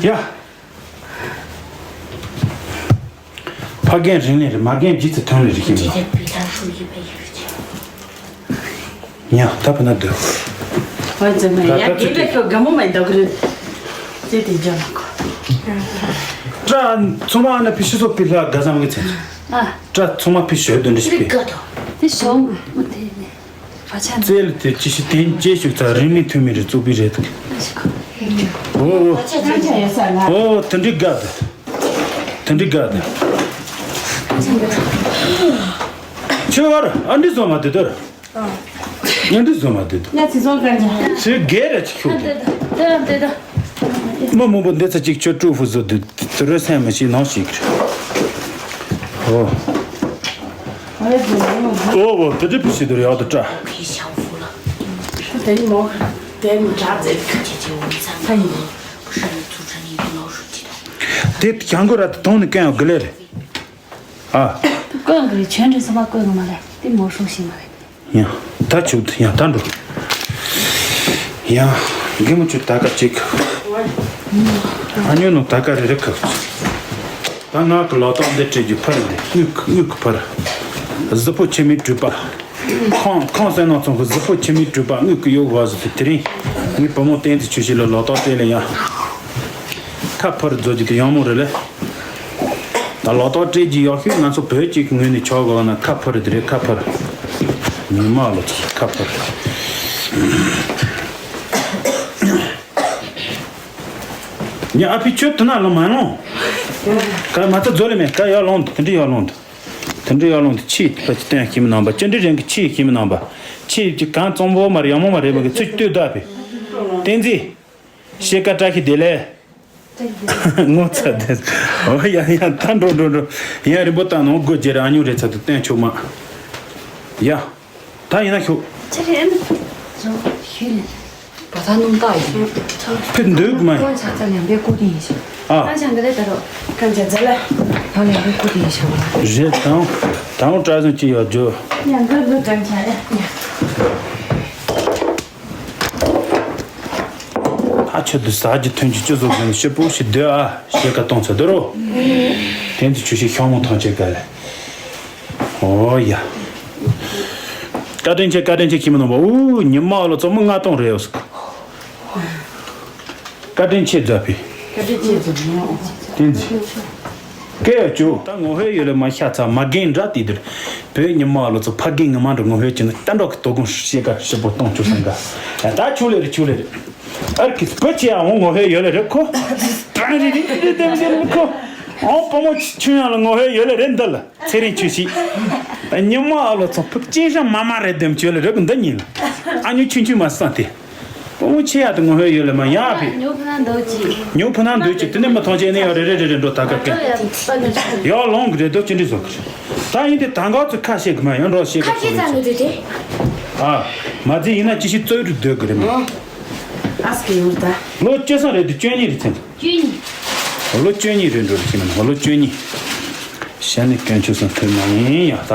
ཡ། ཕ་རྒན་རིང་ལས་རེད་མ་རྒན་ལྗིད་ཚེ་ཐོན་ལས་རེད་ཤེས་མི་ཉ་ད་བུ་ན་སྡོད། ཨོ་ཙེ་མ་ཡ་དེ་འདྲ་ཁྱོད་དགའ་མོ་མ་ཡི་འདོག་གི་རེད། ཙེ་དེ་འཇོག་ལ་གོ། ཏྲ་ཚོ་མ་ན་ཕི་ཤི་སོ་ཕི་ལ་དགའ་བསམ་གི་ཚེ། ཨ། ཏྲ་ཚོ་མ་ཕི་ཤོད་དོན་འདྲ་ཤི་ཕི། དེ་ཤོང་མ་དེ་ནས། རྩལ་དེ་ཅི་ཞིག་དེན་ཅེ་ཞུགས་ཚ་རིང་མིན་ཐུན་མིན་རེ་བཙུགས་པའི་རེད། ཨོ་ཨོ་ཨོ་དེ་འདྲི་དགའ་དེ། དེ་འདྲི་དགའ་དེ། ཆེ་བར་ཨ་འདྲི་བཟོ་མ་དེ་དོར། ཨ་འདྲི་བཟོ་མ་དེ་དོར། ང་ཚི་བཟོ་ག་འཇ། ཚེ་དགེ་ར་ཅིག་ཤོག་དེ་དེ་དེ་དེ། མི་མང་པོ་འདི་ཚ་གཅིག་ཆོས་དྲུག་ཕུ་བཟོ་དུ་དུ་རུ་སེམས་མི་ཤེས་ནང་ཞིག་རེད། ཨོ། ཨོ་ཨོ་དེ་འདྲ་བུ་ཞིག་དུ་ཡག་ཏུ་བཀྲ། དེ་ནི་མོ་དེ་ནི་དྲག་ཙེ་ཁ་ཆེ་ཆེ་འོ་ཚ་ཁ་ཡིན། དེ་བྱང་གོ་ར་དུ་དོང་ནི་ཀན་ཡོད་གི་ལེ་རེད། ཨ། བཀོན་གི་རེད་བྱོན་འདྲི་སོ་མ་བཀོན་གི་མ་རེད་དེ་མོ་ཧྲུག་ཤིང་མ་རེད། ཡང་ད་ཆུག་ཡང་ད་འགྲོ། ཡང་རྒན་མོ་ཆུ་ད་ག་ཅིག་ཨ་ཉོ་ནོ་ད་ག་རེ་རེ་ཁབ། ད་ང་གི་ལོ་ཏོག་འདི་སྤྲད་རྒྱུ་ཕར་འདི་དངུལ་གི་དངུལ་གི་ཕར། གཟི་ཕོ་ཆེ་མི་སྤྲུལ་པ། ཁོང་ཁོང་སེང་ནང་ཚོང་གི་གཟི་ཕོ་ཆེ་མི་སྤྲུལ་པ་དངུལ་གི་གཡོག་བ་ཟི་དེ་དེ་རིང་ངའི་བུ་མོ་བསྟན་འཛིན་ཆུ་བཞི་ལ་ལོ་ཏོག་སྤྲད་ལ་ཡང་། ཁ་ཕར་རྫོ་རྒྱུ་དེ་ཡང་མོ་རེད་ལེ། ད་ལོ་ཏོག་སྤྲད་རྒྱུ་ཡག་ཤོས་ང་ཚོ་བོད་ཅིག་གི་ངོས་ནས་ཆོག་གོ་ན་ཁ་ཕར་དེ་རེད་ཁ་ཕར། ཉི་མ་ལོ་ཚོ་ཁ་ཕར། ཉི་ཨ་ཕི་ཁྱོད་དེ་ན་ལ་མ་ལོང་། ཀ་མ་ཐ་རྫོ་ལེ་མེ་ཀ་ཡག་ལོང་དུ་དེ་འདྲི་ཡག་ལོང་དུ། དེ་འདྲི་ཡག་ལོང་དུ་ཆི་པ་ཅི་བསྟན་ཤི་མི་ནང་པ་ཅི་འདྲི་རེང་གི་ཆི་ཤི་མི་ནང་པ། ཆི་ཅི་གང་གཙང་པོ་མ་རེད་ཡག་མོ་མ་རེད་པ་གི་ཚུལ་ལྟོས་ད་ཕི། བསྟན་འཛིན། ཤེས་ཀ་བཀྲ་ཤིས་བདེ་ལེགས། ངོ་ཚ་དེ། ཨོ་ཡ་ཡ་ད་འགྲོ་འགྲོ་འགྲོ། ཡ་རིན་པོ་ཏང་ནང་སྒོ་རྒྱལ་ར་ཨ་ཉུ་རེ་ཚ་དུ་བསྟན་ཆོག་མ། ཡ། ད་ཡིན་ན་ཤོག་ཆ་རེ་ཨེ་ན། ཞུ་ལེ། བ་ད་སྣུམ་རྟགས་ཡིན། ཕི་འདུག་མ། ཀོན་ཆག་ཚ་ཉམས་པའི་སྐུ་དྲིན་ཞིག་ཨ། ཀོན་ཆག་འདི་ལས་ད་རོ། ཀོན་ཆག་ཛ་ལ། ད་ཉམས་པའི་སྐུ་དྲིན་ཞིག་བ། རེད་དང་། དང་བཀྲ་བཟང་ཅི་ཡོད་རྒྱུ། ཡང་འདི་འདི་ཀོན་ཆག་ཡ། ཨ་ཆོ་དུ་ཟ་རྒྱུ་ཐོན་རྒྱུ་ཅི་བཟོ་དགོས་ན་ཤི་པོ་ཞིག་སྡོད་ཨ་ཞེ་ཀ་གཏོང་ཚ་དུ་རོ། དེ་ཚོ་ཆུ་ཞིག་ཤོག་མོ་ཐང་ཆད་ག་ལེ། ཨོ་ཡ། བཀའ་དྲིན་ཆེ་བཀའ་དྲིན་ཆེ་ཁྱིམ་ནང་པ་ཨུ་ཉི་མ་ལོ་ཙོ་མོ་ལྔ་སྟོང་རེད་ཨོ་སི། བཀའ་དྲིན་ཆེ་མཛད་པའི། བཀའ་དྲིན་ཆེ་མཛད་པའི། བསྟན་འཛིན། སྐད་ཡ་ཅུ། ད་ངོ་ཧོའི་ཡོད་ལེ་མ་ཤ་ཚ་མ་རྒན་འདྲ་དེ་དུར། བོད་ཉི་མ་ལོ་ཚོ་ཕ་རྒན་ངི་མ་འགྲོ་ངོ་ཧོའི་ཅི་ན་ད་འགྲོ་གི་དོ་དགོང་ཤེས་ཀ་ཤི་པོ་གཏོང་ཆུ་སང་ག་ད་ཆུ་ལེ་རེ་ཆུ་ལེ་རེ། ཨར་ཁིས་བུ་ཆེ་ཡང་ངོ་ཧོའི་ཡོད་ལེ་རེ་ཁོ། ཏྲང་རི་རི་རི་རི་དེམ་དེམ་ཁོ། ཨོ་པོ་མོ་ཆུ་ཡང་ལ་ངོ་ཧོའི་ཡོད་ལེ་རེ་འདི་ལ་ཚེ་རིང་ཆུ་ཤི། ཉི་མ་ལོ་ཚོ་ཕུག་ཅིན་ཧྲ་མ་མ་རེ་དེམ་ཆུ་ལེ་རེ་གི་འདི་ཉིན་ལ། ཨ་ཉུ་ཆུན་ཆུན་མ་སང་དེ། བུ་མོ་ཆེ་ཡག་ཏུ་ངོ་ཧོའི་ཡོད་ལེ་མ་ཡག་ཕི། ཉོ་ཕུ་ན་འདོད་ཅི། ཉོ་ཕུ་ན་འདོད་ཅི་དེ་ནས་མི་ཐང་ཆེན་ནས་ཡོད་རེ་རེ་རེ་རེ་འགྲོ་ད་ག་ག་ཡག་ལོང་གི་རེད་དོ་ཅི་འདྲི་བཟོ་གི་རེད། ད་ཡིན་དེ་ད་ག་ཚོད་ཁ་ཤས་གི་མ་ཡང་འགྲོ་ཤེས་གི་ཁ་ཤས་ཙམ་གི་འདུག་དེ། ཨ། མ་ཚད་ཡིན་ན་ཅི་ཞིག་རྩོད་རུ་སྡོད་གི་རེད་མ། ཨ་སི་གི་ཡོད་ད། ལོ་བཅུ་སོང་རེད་དུ་བཅུ་གཉིས་རེད་ཚེ། བཅུ་གཉིས། ལོ་བཅུ་གཉིས་རེད་འགྲོ་རེད་ཤེས་མ་ལོ་བཅུ་གཉིས། ཤ་ནི་སྐྱོན་ཆུ་སོང་ཐོན་མ་ཡིན་ཡ་ད།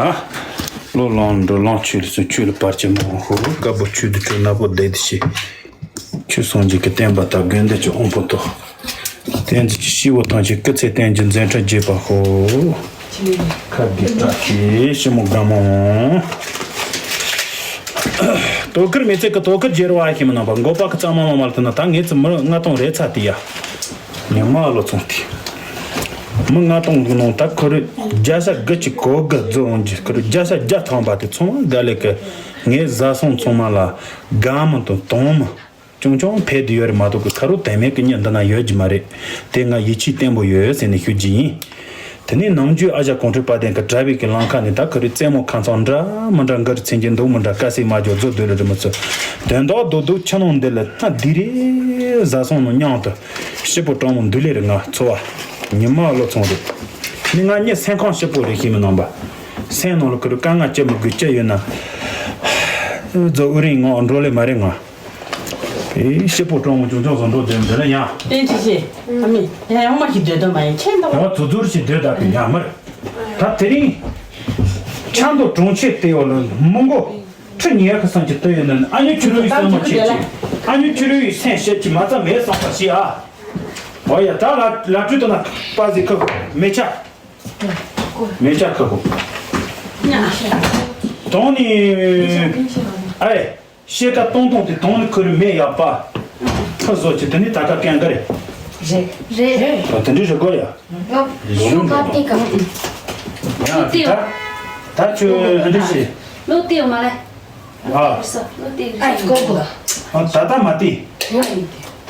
ལོ་ལོང་འགྲོ་ལོང་ཆུ་ལ་སོང་ཆུ་ལ་བར་ཆད་མ་འོང་ཧོ་དཀར་པོ་ཆུ་དུ་ཆུ་ནག་པོ་བསྡད་དུ་ཤི། ཆུ་སོང་འཇིག་གི་བསྟན་པ་དང་དགོན་སྡེ་གྱི་དབང་པོ་ཏོ། བསྟན་འཛིན་གྱི་སྐྱེ་བོ་ཐམས་ཅད་སྐུ་ཚེ་བརྟན་གྱི་མཛད་འཕྲིན་རྒྱས་པ་ཧོ། ཁ་གི་བཀྲ་ཤིས་ཤི་མོ་དགའ་མོ། དོ་ཁུར་མི་ཚེ་གི་དོ་ཁུར་རྒྱལ་བ་ཤི་མི་ནང་པ་མགོ་པ་གི་གཙང་མ་མ་མ་ལ་ཐུན་ན་ད་ངེད་ཚོ་མི་ལྔ་སྟོང་རེ་ཚ་དེ་ཡ། ཉི་མ་ལོ་ཚོང་དེ། མི་ལྔ་སྟོང་གི་ནང་ད་ཁོ་རེ་བརྒྱ་ཆ་དགུ་གཅིག་གོ་དགུ་རྫོ་འོང་གི་ཁོ་རེ་བརྒྱ་ཆ་བརྒྱ་ཐམ་པ་དེ་ཚང་མ་དགའ་ལེ་གི་ངའི་བཟའ་ཚང་ཚང་མ་ལ་དགའ་མི་དང་དོང་མི། ཅུང་ཅུང་ཕེབས་དུ་ཡོད་རེད་མ་གཏོགས་ཀི་ཁ་རོ་དེ་མེད་ཀི་མྱི་འདི་ན་ཡོད་ཀྱི་མ་རེད། དེ་ང་ཡིད་ཆེས་བརྟན་པོ་ཡོད་ཟེར་ནས་ཞུ་རྒྱུ་ཡིན། དེ་ནས་ནམ་རྒྱུན་ཨ་ཞང་ཀོང་སྤྲུལ་དཔལ་ལྡན་གྱི་གྲྭ་པའི་གི་ལམ་ཁ་ནས་ད་ཁོ་རའི་རྩེད་མོ་ཁ་མཚར་འདྲ་མི་འདྲ་མགར་ཚིག་གི་འདུག་མི་འདྲ་དཀའ་སེ་མ་འཇོག་རྫོ་སྡོད་ལ་རི་མོ་ཚོ་དོན་དག་རྡོག་རྡོག་ཆུ་ནང་འདི་ལ་ད་དེ་རེས་བཟའ་སོང་ནོ་མཉམ་དུ་ཤི་པོ་སྤྲང་མོ་འདུག་ལེ་རེད། ང་ཚོ་བ་ཉི་མ་བློ་ཚོང་རེད། ནི་ང་གཉིས་སེམས་ཁམས་ཤི་པོ་རེད་ཤི་མི་ནང་པ། སེམས་ནང་ལ་ཁུ་རུ་དཀའ་ངལ་ཅི་མི་དགོས་ཅི་ཡོད་ན། རྫོ་ཨུ་རིང་ངོ་འགྲོ་ལེ་མ་རེད་ང་། ཨེ་ཤི་པོ་སྤྲང་མོ་ཅུང་ཅུང་བཟོ་འགྲོ་དེ་འདི་ལ་ཡང་། ཨེ་ཅི་ཅི། ཨ་མི། ཡང་ཡང་མ་ཞིག་སྡོད་དོ་མ་ཡིན་ཁྱེད་འདུག་ཡང་ཚུར་ཚུར་ཞིག་སྡོད་ད་དེ་ཡང་མར། ད་དེ་རིང་། ཆང་དུ་གྲོང་ཁྱེར་དེ་བ་ལ་མི་མགོ། ཁྲི་ཉལ་གི་སང་གི་ལྟ་ཡོད་ན་ཨ་ཉོ་ཁྱི་རོ་ཡི་སེམས་མ་ཆེ་ཆེ། ཨ་ཉོ་ཁྱི་རོ་ཡི་སེམས་ཤེད་ཀྱི་མ་རྩ་མེད་སོང་པ་ཞིག་ཨ། འོ་ཡ་ད་ལ་ལ་ཁྲུ་དུ་ན་པ་ཟི་ཁ་མེ་ཆ། མེ་ཆ་ཁ་ཁོ། དོང་ནི། ཨེ། ཤེལ་ཀ་སྟོང་སྟོང་དེ་དོང་ནི་ཁུ་རུ་མེ་ཡག་པ། ཁ་བཟོ་ཆེ་དེ་ནི་ད་ཀ་ཀན་ཀ་རེད། རེད། རེད། ད་དེ་འདྲི་རེ་གོ་ཡ། ཡོང་ཀ་ཏི་ཀ་ཡང་ད། ད་ཁྱོད་ཨ་འདྲི་ཞེ། ལོ་ཏི་ཡོང་མ་ལེ། ཨ། ལོ་ཏི་ཨ་ཀོ་ཀོ། ཨ་ད་ད་མ་ཏི།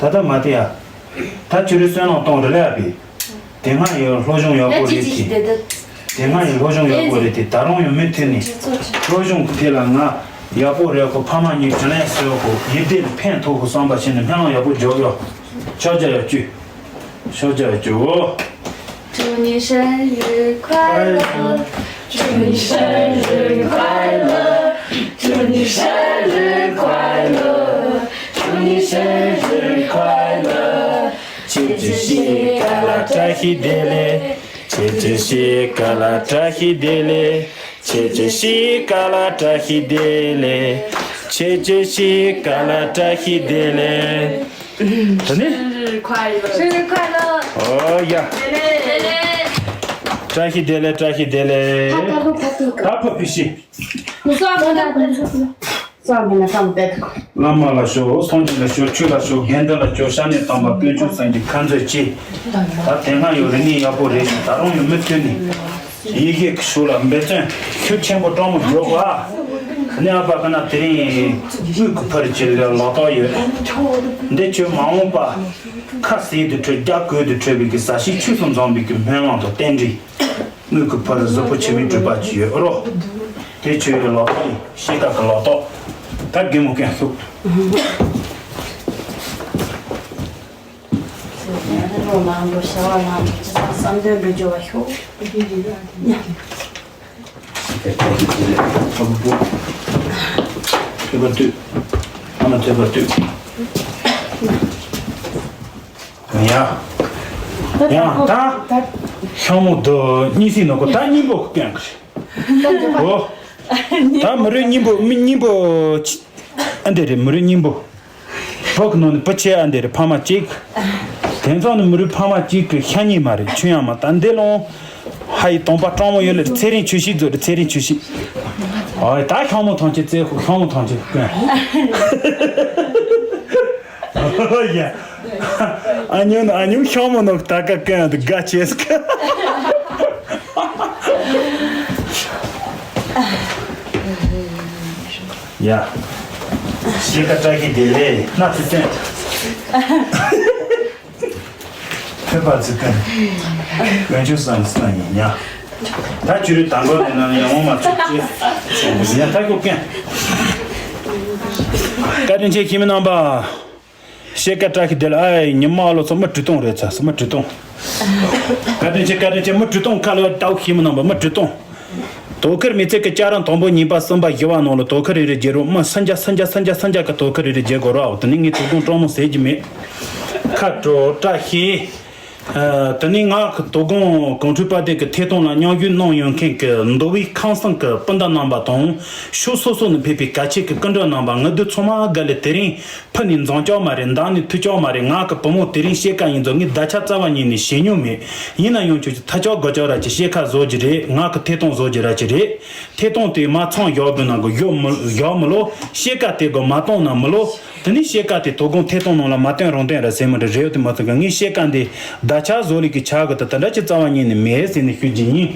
ད་ད་མ་ཏི་ཡ། ད་ཁྱོད་རི་སོན་ལོང་གཏོང་རེ་ལེ་ཡ་པི། དེ་སྔ་ཡི་སློབ་སྦྱོང་ཡག་པོ་རེད་དེ། དེ་སྔ་ཡི་སློབ་སྦྱོང་ཡག་པོ་རེད་དེ་ད་རུང་ཡང་མུ་མཐུད་ནས་སློབ་སྦྱོང་གི་ཐད་ལ་ང་ཡག་པོ་རེད་ཁོ་ཕ་མ་གཉིས་དྲིན་ལན་གསོས་ཁོ་ཡིད་བདེ་ལ་ཕན་ཐོགས་ཁོ་བསམ་པ་བྱས་ནས་སྨོན་ལམ་ཡག་པོ་རྒྱོབ་ཡོད། ཕྱག་རྒྱ་ཡག་བཅུ། ཕྱག་རྒྱ་ཡག་བཅུ། 祝你生日快乐，祝你生日快乐，祝你生日快乐。 ཁྱེད་ཀྱི་གཤིས་ཀ་ལ་བཀྲ་ཤིས་བདེ་ལེགས། ཁྱེད་ཀྱི་གཤིས་ཀ་ལ་བཀྲ་ཤིས་བདེ་ལེགས། ཁྱེད་ཀྱི་གཤིས་ཀ་ལ་བཀྲ་ཤིས་བདེ་ལེགས། ད་ནི། 生日快乐！ 生日快乐！ ཨོ་ཡ། 热烈！ བཀྲ་ཤིས་བདེ་ལེགས་བཀྲ་ཤིས་བདེ་ལེགས། ད་ཕ་ཕི་ཤི། 算了，算了。 བླ་མ་ལ་ཞོག་སངས་རྒྱས་ལ་ཞོག་ཆོས་ལ་ཞོག་དགེ་འདུན་ལ་ཞོག་ཤ་ནས་དམ་པ་དཀོན་མཆོག་སངས་རྒྱས་ཁ་མཛོད་ཅེས། ད་དེ་སྔ་ཡོད་རིག་གནས་ཡག་པོ་རེད་ཞིག་ད་རུང་ཡོད་མི་མཐུན་ནས། ཡི་གེ་གི་ཞོག་ལ་འབད་བརྩོན་ཤུགས་ཆེན་པོ་སྤྲང་མོ་ཡོད་པ། ནི་ཨ་པ་ཀ་ན་དེ་རིང་དངུལ་གི་ཕར་ཅིག་ལ་ལག་རྟགས་ཡོད། འདི་ཁྱོད་མ་འོངས་པ། ཁ་ཟས་དུ་འཕྲོད་རྒྱ་གོས་དུ་འཕྲོད་པའི་གི་ཟ་ཤི་ཆུ་སུ་འཛོམས་པའི་གི་སྨོན་ལམ་དང་རྟེན་འབྲེལ། དངུལ་གྱི་ཕ་རུ་གཟུགས་པོ་ཆེ་མི་གྲུབ་པ་ཅི་ཡོད་རོ། དེ་ཆོས་ཡོད་ལོག་ཏོ་ཡིན་ཤེས་ཀ་གི་ལོག་ཏོ། ད་རྒན་མོ་ཀན་ཤུག་བསམ་དོན་འགྲུབ་འགྱུར་བ་ཤོག་ཐོས་པ་ལྟོས། ཨ་མ་ཐོས་པ་ལྟོས། ཡ། ཡ་ད། ཤ་མོ་དུ་གཉིས་སྲིད་ནོ་གོ་ད་གཉིས་པོ་སྐྱོན་གི་རེད། ཨོ། ད་མི་རེ་གཉིས་པོ་མི་གཉིས་པོ་ཆི། ཨ་འདི་རེད་མི་རེ་གཉིས་པོ། བུ་གི་ནང་ནས་བུ་ཆེ་ཨ་འདི་རེད་ཕ་མ་གཅིག་དེ་ཚོ་ནི་མི་རེ་ཕ་མ་གཅིག་གི་ཤ་གཉིས་མ་རེད་ཆུ་ཡང་མ་ད་འདི་ལོང་། ཧ་ཡི་དོང་པ་སྤྲང་མོ་ཡོད་ལེ་ཚེ་རིང་ཆུ་ཤིག་མཛོད་རེད་ཚེ་རིང་ཆུ་ཤིག་ཨོ་ད་ཤ་མོ་ཐང་ཆེ་ཚེ་ཤ་མོ་ཐང་ཆེ་སྐྱོན། ཡ། ཨ་ཉོན་ཨ་ཉོན་ཤོག་མོ་ནོག་ད་ཀ་ཀན་དུ་དགའ་ཆེས་ཀ་ཡ། ཤེས་ཀ་བཀྲ་ཤིས་བདེ་ལེགས་སྣ་ཚེ་བཙན། ཕེབས་པ་ཚེ་བརྟན། དཀོན་མཆོག་བསམ་སྟངས་ཡིན་ཉ། ད་ཁྱོད་རེ་དང་པོ་ནས་ན་ཡང་མོ་མ་ཚུགས་ཅེས། ཡ་ད་ཀོ་ཀན། བཀའ་དྲིན་ཆེ་ཁྱིམ་མི་རྣམ་པ། ཤེས་ཀ་བཀྲ་ཤིས་བདེ་ལ་ཨའི་ཉི་མ་ལོ་ཚོ་མི་གྲུ་སྟོང་རེད་ཚ་མི་གྲུ་སྟོང་། བཀའ་དྲིན་ཆེ་བཀའ་དྲིན་ཆེ་མི་གྲུ་སྟོང་ཁ་ལོ་ཏའུ་ཤི་མི་རྣམ་པ་མི་གྲུ་སྟོང་། དོ་ཁུར་མི་ཚེ་གི་ཅ་རང་དང་པོ་གཉིས་པ་གསུམ་པ་བཞི་བ་ནང་ལ་དོ་ཁུར་རེ་རེ་བརྗེ་རོགས་མི་སུམ་བརྒྱ་སུམ་བརྒྱ་སུམ་བརྒྱ་སུམ་བརྒྱ་གི་དོ་ཁུར་རེ་རེ་བརྗེ་དགོས་རོགས་དེ་ནི་ངའི་དོ་དགོང་སྤྲང་མོ་ཟེར་གྱི་མེད། ཁ་དྲོ་བཀྲ་ཤིས། ཨ། དེ་ནས་ང་གི་དོ་དགོང་གོང་ཁྲོས་དཔལ་ལྡན་གྱི་ཐད་གཏོང་ལ་མཉམ་ཞུགས་གནང་ཡོད་མཁན་གྱི་མདོ་དབུས་ཁམས་གསུམ་གྱི་སྤུན་ཟླ་རྣམ་པ་དང་ཕྱོགས་སོ་སོ་ནས་ཕེབས་པའི་གལ་ཆེ་གི་སྐུ་མགྲོན་རྣམ་པ་ངེད་དུ་ཚང་མ་དགའ་ལས་དེ་རིང་ཕུ་ནས་འཛོམས་ཀྱང་མ་རེད་མདང་ནས་ཐུག་ཀྱང་མ་རེད། ང་གི་བུ་མོ་དེ་རིང་ཤེས་ཀ་ཡིན་ཙང་ངས་ད་ཆ་རྩ་བ་ཉིད་ནས་ཞེད་སྙོམས་མེད། ཡིན་ན་ཡང་ཁྱོད་ཀྱི་ཐ་ཆག་དགོད་ཆག་ར་ཅིག་ཤེས་ཀ་བཟོ་རྒྱུ་རེད། ང་གི་ཐད་གཏོང་བཟོ་རྒྱུ་ར་ཅིག་རེད། ཐད་གཏོང་དེ་མ་ཚང་བཞག་དགོས་ན་གི་བཞག་མི་བཞག་མི་ལོ། ཤེས་ཀ་དེ་གི་མ་གཏོང་ན་མི་ལོ། དེ་ནས་ཤེས་ཀ་དེ་དོ་དགོང་ཐད་གཏོང་ནང་ལ་མ་བཏོན་རང་བཏོན་ར་ཟེར་མི་འདྲ་རེད་དེ་མ་ཚང་གི་ངས་ཤེས་ཀ་འདི་ད་ཆ་བཟོ་ལས་ཀྱི་ཆ་གི་ད་དེ་འདྲ་ཅིག་རྩ་བ་ཉིད་ནས་མེད་ཟེར་ནས་ཞུ་རྒྱུ་ཡིན།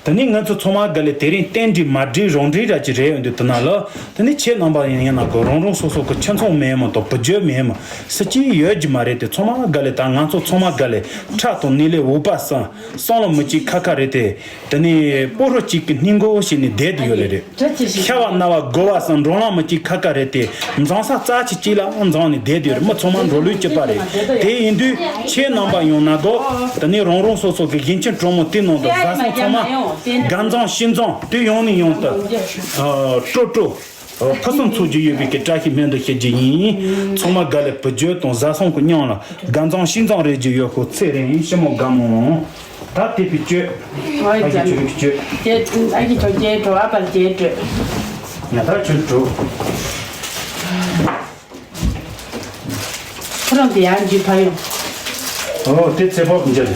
ད་ དེ་ནས་ང་ཚོ་ཚང་མ་ག་ལེ་དེ་རིང་རྟེན་འབྲེལ་མ་འགྲིག་རང་འགྲིག་ར་ཅིག་རེད་ཡོང་དུས། དེ་ན་ལ་དེ་ནས་ཁྱེད་རྣམ་པ་ཡིན་ཡིན་ན་གི་རང་རང་སོ་སོ་གི་ཁྱིམ་ཚང་མེད་མ་གཏོགས་བུ་རྒྱུད་མེད་མ་སུ་གཅིག་ཡོད་ཀྱི་མ་རེད་དེ། ཚང་མ་ག་ལེ་ད་ང་ཚོ་ཚང་མ་ག་ལེ་ཁྲག་དང་ནི་ལས་འོ་པ་སང་སང་ལ་མི་གཅིག་ཁ་ཁ་རེད་དེ། དེ་ནས་སྤོ་རོ་གཅིག་གི་སྙིང་མགོ་བྱས་ནས་བསྡད་དུ་ཡོད་ལེ་རེད། ཤ་བ་ན་བ་དགོ་བ་སང་འགྲོ་ལམ་མི་གཅིག་ཁ་ཁ་རེད་དེ། འཛོམས་ས་རྩ་ཆེ་གཅིག་ལ་འཛོམས་ནས་བསྡད་དུ་ཡོད་རེད། མི་ཚང་མ་འགྲོ་ལུགས་གཅིག་པ་རེད། དེ་ཡིན་དུས་ཁྱེད་རྣམ་པ་ཡོང་ན་གོ། དེ་ནས་རང་རང་སོ་སོ་གི་གཞིས་ཆགས་གྲོང་མོ་དེ་ནང་དུ་བཟའ་ཚང་ཚང་མ་དགའ་འཛོམས་ཤིས་འཛོམས་དེ་ཡོང་ནས་ཡོང་དུ་སྤྲོ་སྤྲོ། ཕུན་སུམ་ཚོགས་རྒྱུ་ཡོད་པའི་གི་བཀྲ་ཤིས་སྨོན་འདུན་ཞུ་རྒྱུ་ཡིན། ཚང་མ་དགའ་ལས་བུ་རྒྱུད་དང་བཟའ་ཚང་གི་མཉམ་ལ་དགའ་འཛོམས་ཤིས་འཛོམས་རེ་རྒྱུ་ཡོད་ཁོ་ཚེ་རིང་ཞི་མོ་དགའ་མོ། ད་དེ་བི་ཅོ། ཨ་ཀི་ཆོས་ལུགས་ཅོ། ཨ་ཀི་ཆོས་ཀྱི་ཅོ། ང་ད་ཆོས་ལུགས་ཅོ། ཁོ་རང་དེ་ཡང་འཇུས་ཕ་ཡོང་། ཨོ་དེ་ཚེ་ཕོག་འཇལ།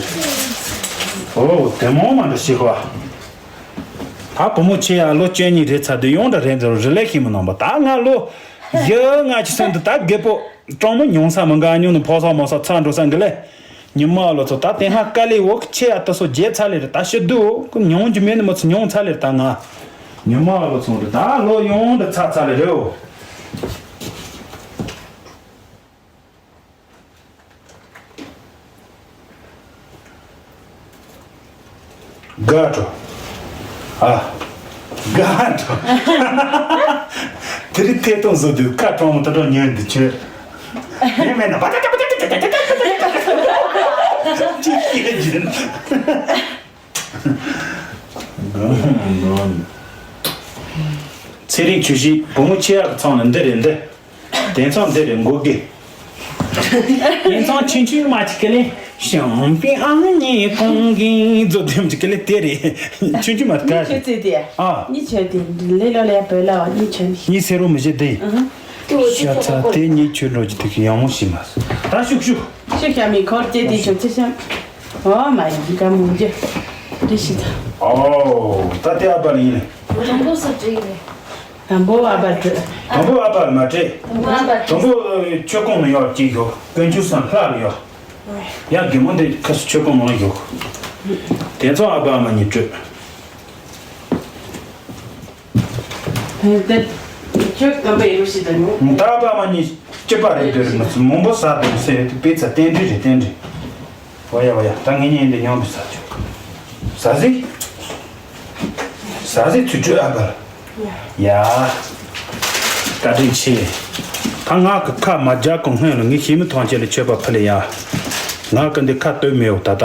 ཨོ་དེ་མོ་མ་འདྲ་ཞིག་བ། ད་བུ་མོ་ཆེ་ཡ་ལོ་བཅུ་གཉིས་རེད་ཚར་དུས་ཡོང་འདྲ་རེད་འདྲ་རི་ལས་ཤིག་མི་གནང་པ། ད་ང་ལོ་བཞི་ལྔ་གི་སོན་དུ་ད་རྒད་པོ་གྲོང་མི་ཉུང་ས་མི་འགའ་ཉུང་ནི་ཕོ་ས་མོ་ས་ཚ་འགྲོ་ས་འགི་ལས། ཉི་མ་ལོ་ཚོ་ད་དེ་སྔ་དཀའ་ལས་འོག་ཆེ་ཡ་ད་སོ་རྒྱལ་ཚ་ལེ་རེད། ད་ཤི་དུ་ཉུང་གི་མེད་ནི་མི་ཚོ་ཉུང་ཚ་ལེ་རེད། ད་ང་ཉི་མ་ལོ་ཚོ་རེད། ད་ལོ་ཡོང་འདྲ་ཚ་ཚ་ལེ་རེད། དགའ་འགྲོ། ཨ། དགའ་འགྲོ། དེ་རིང་ཐད་གཏོང་བཟོ་དུས་ཀ་གྲོང་མོ་ད་གྲོང་ཉན་འདི་ཆོས། ཡིན་མེད་ན་བ་ཏ་ཏ་བ་ཏ་ཏ་ཅི་སྐད་ཡིན། ཚེ་རིང་ཆུ་བཞི་བུ་མོ་ཆེ་ཡག་གི་ཚང་ལ་འདི་རེད་འདི། དེང་སང་འདི་རེད་མགོ་དགེ། དེང་སང་ཆུང་ཆུང་མ་ཅིག་གི་ལས་ཞང་པི་ཨང་ཉེ་གོང་གིན་མཛོ་དེམ་ཅིག་གི་ལས་དེ་རེད། ཆུང་ཆུང་མ་ག་ཁྱོད་རེད། ཚེ་དེ། ཨ། གཉིས་ཆོས་དེ་ལེ་ལོ་ལེ་བོད་ལ་གཉིས་ཆོས་ནི། གཉིས་སེ་རོ་མི་བྱེད་དེ། ཤ་ཚ་དེ་གཉིས་ཆོས་འགྲོ་གི་དེ་གི་ཡང་མོ་ཞིག་མ། ད་ཤུག་ཤུག་ཤུག་ཤ་མི་འཁོར་དེ་དེ་ཆོས་ཚེ་ཤ། ཨོ་མ་ཡ་འདི་ག་མོ་རྒྱུ། དེ་ཤི་ད། ཨོ། ད་དེ་ཨ་པ་ལ་ཡིན་ལེ། དང་པོ་ས་བྲིས་ནས། དང་པོ་ཨ་པ་བྲིས། དང་པོ་ཨ་པ་ལ་མ་བྲིས། དང་པོ་ཨ་པ་བྲིས། དང་པོ་ཆོས་གོང་ནས་ཡོག་ཅིག་ཡོག་དཀོན་མཆོག་སམ་ལྷ་ལ་ཡོག་ཡ་རྒན་མོ་འདི་ཁ་སུ་ཆོས་གོང་ནང་ལ་ཡོག་དེ་ཚོ་ཨ་པ་ཨ་མ་གཉིས་བྲིས། དེ་ཁྱོད་དང་པོ་ཡིན་ཞིག་དང་ནི། ད་ཨ་པ་ཨ་མ་གཉིས་སྐྱིད་པ་རེད་འདོད་རེད། མི་ཚོ་མང་པོ་ཟ་འདུག་ཟེར་དེ་དཔེ་ཚ་རྟེན་འབྲེལ་རེད་རྟེན་འབྲེལ། ཨོ་ཡ་ཨོ་ཡ། ད་ངེད་གཉིས་འདི་མཉམ་དུ་ཟ་ཆོག་ཟ་ཟིག་ཟ་ཟིག་ཚུར་སྤྲོད་ཨ་པ་ལ། ཡ། བཀའ་དྲིན་ཆེ། ད་ང་གི་ཁ་མ་རྒྱག་གོང་སྔོན་ལ་ངའི་ཤེས་མི་ཐམས་ཅད་ལ་མཆོད་པ་ཕུལ་ལེ་ཡ། ང་གི་འདི་ཁ་སྟོད་མེའོ་ད་ལྟ།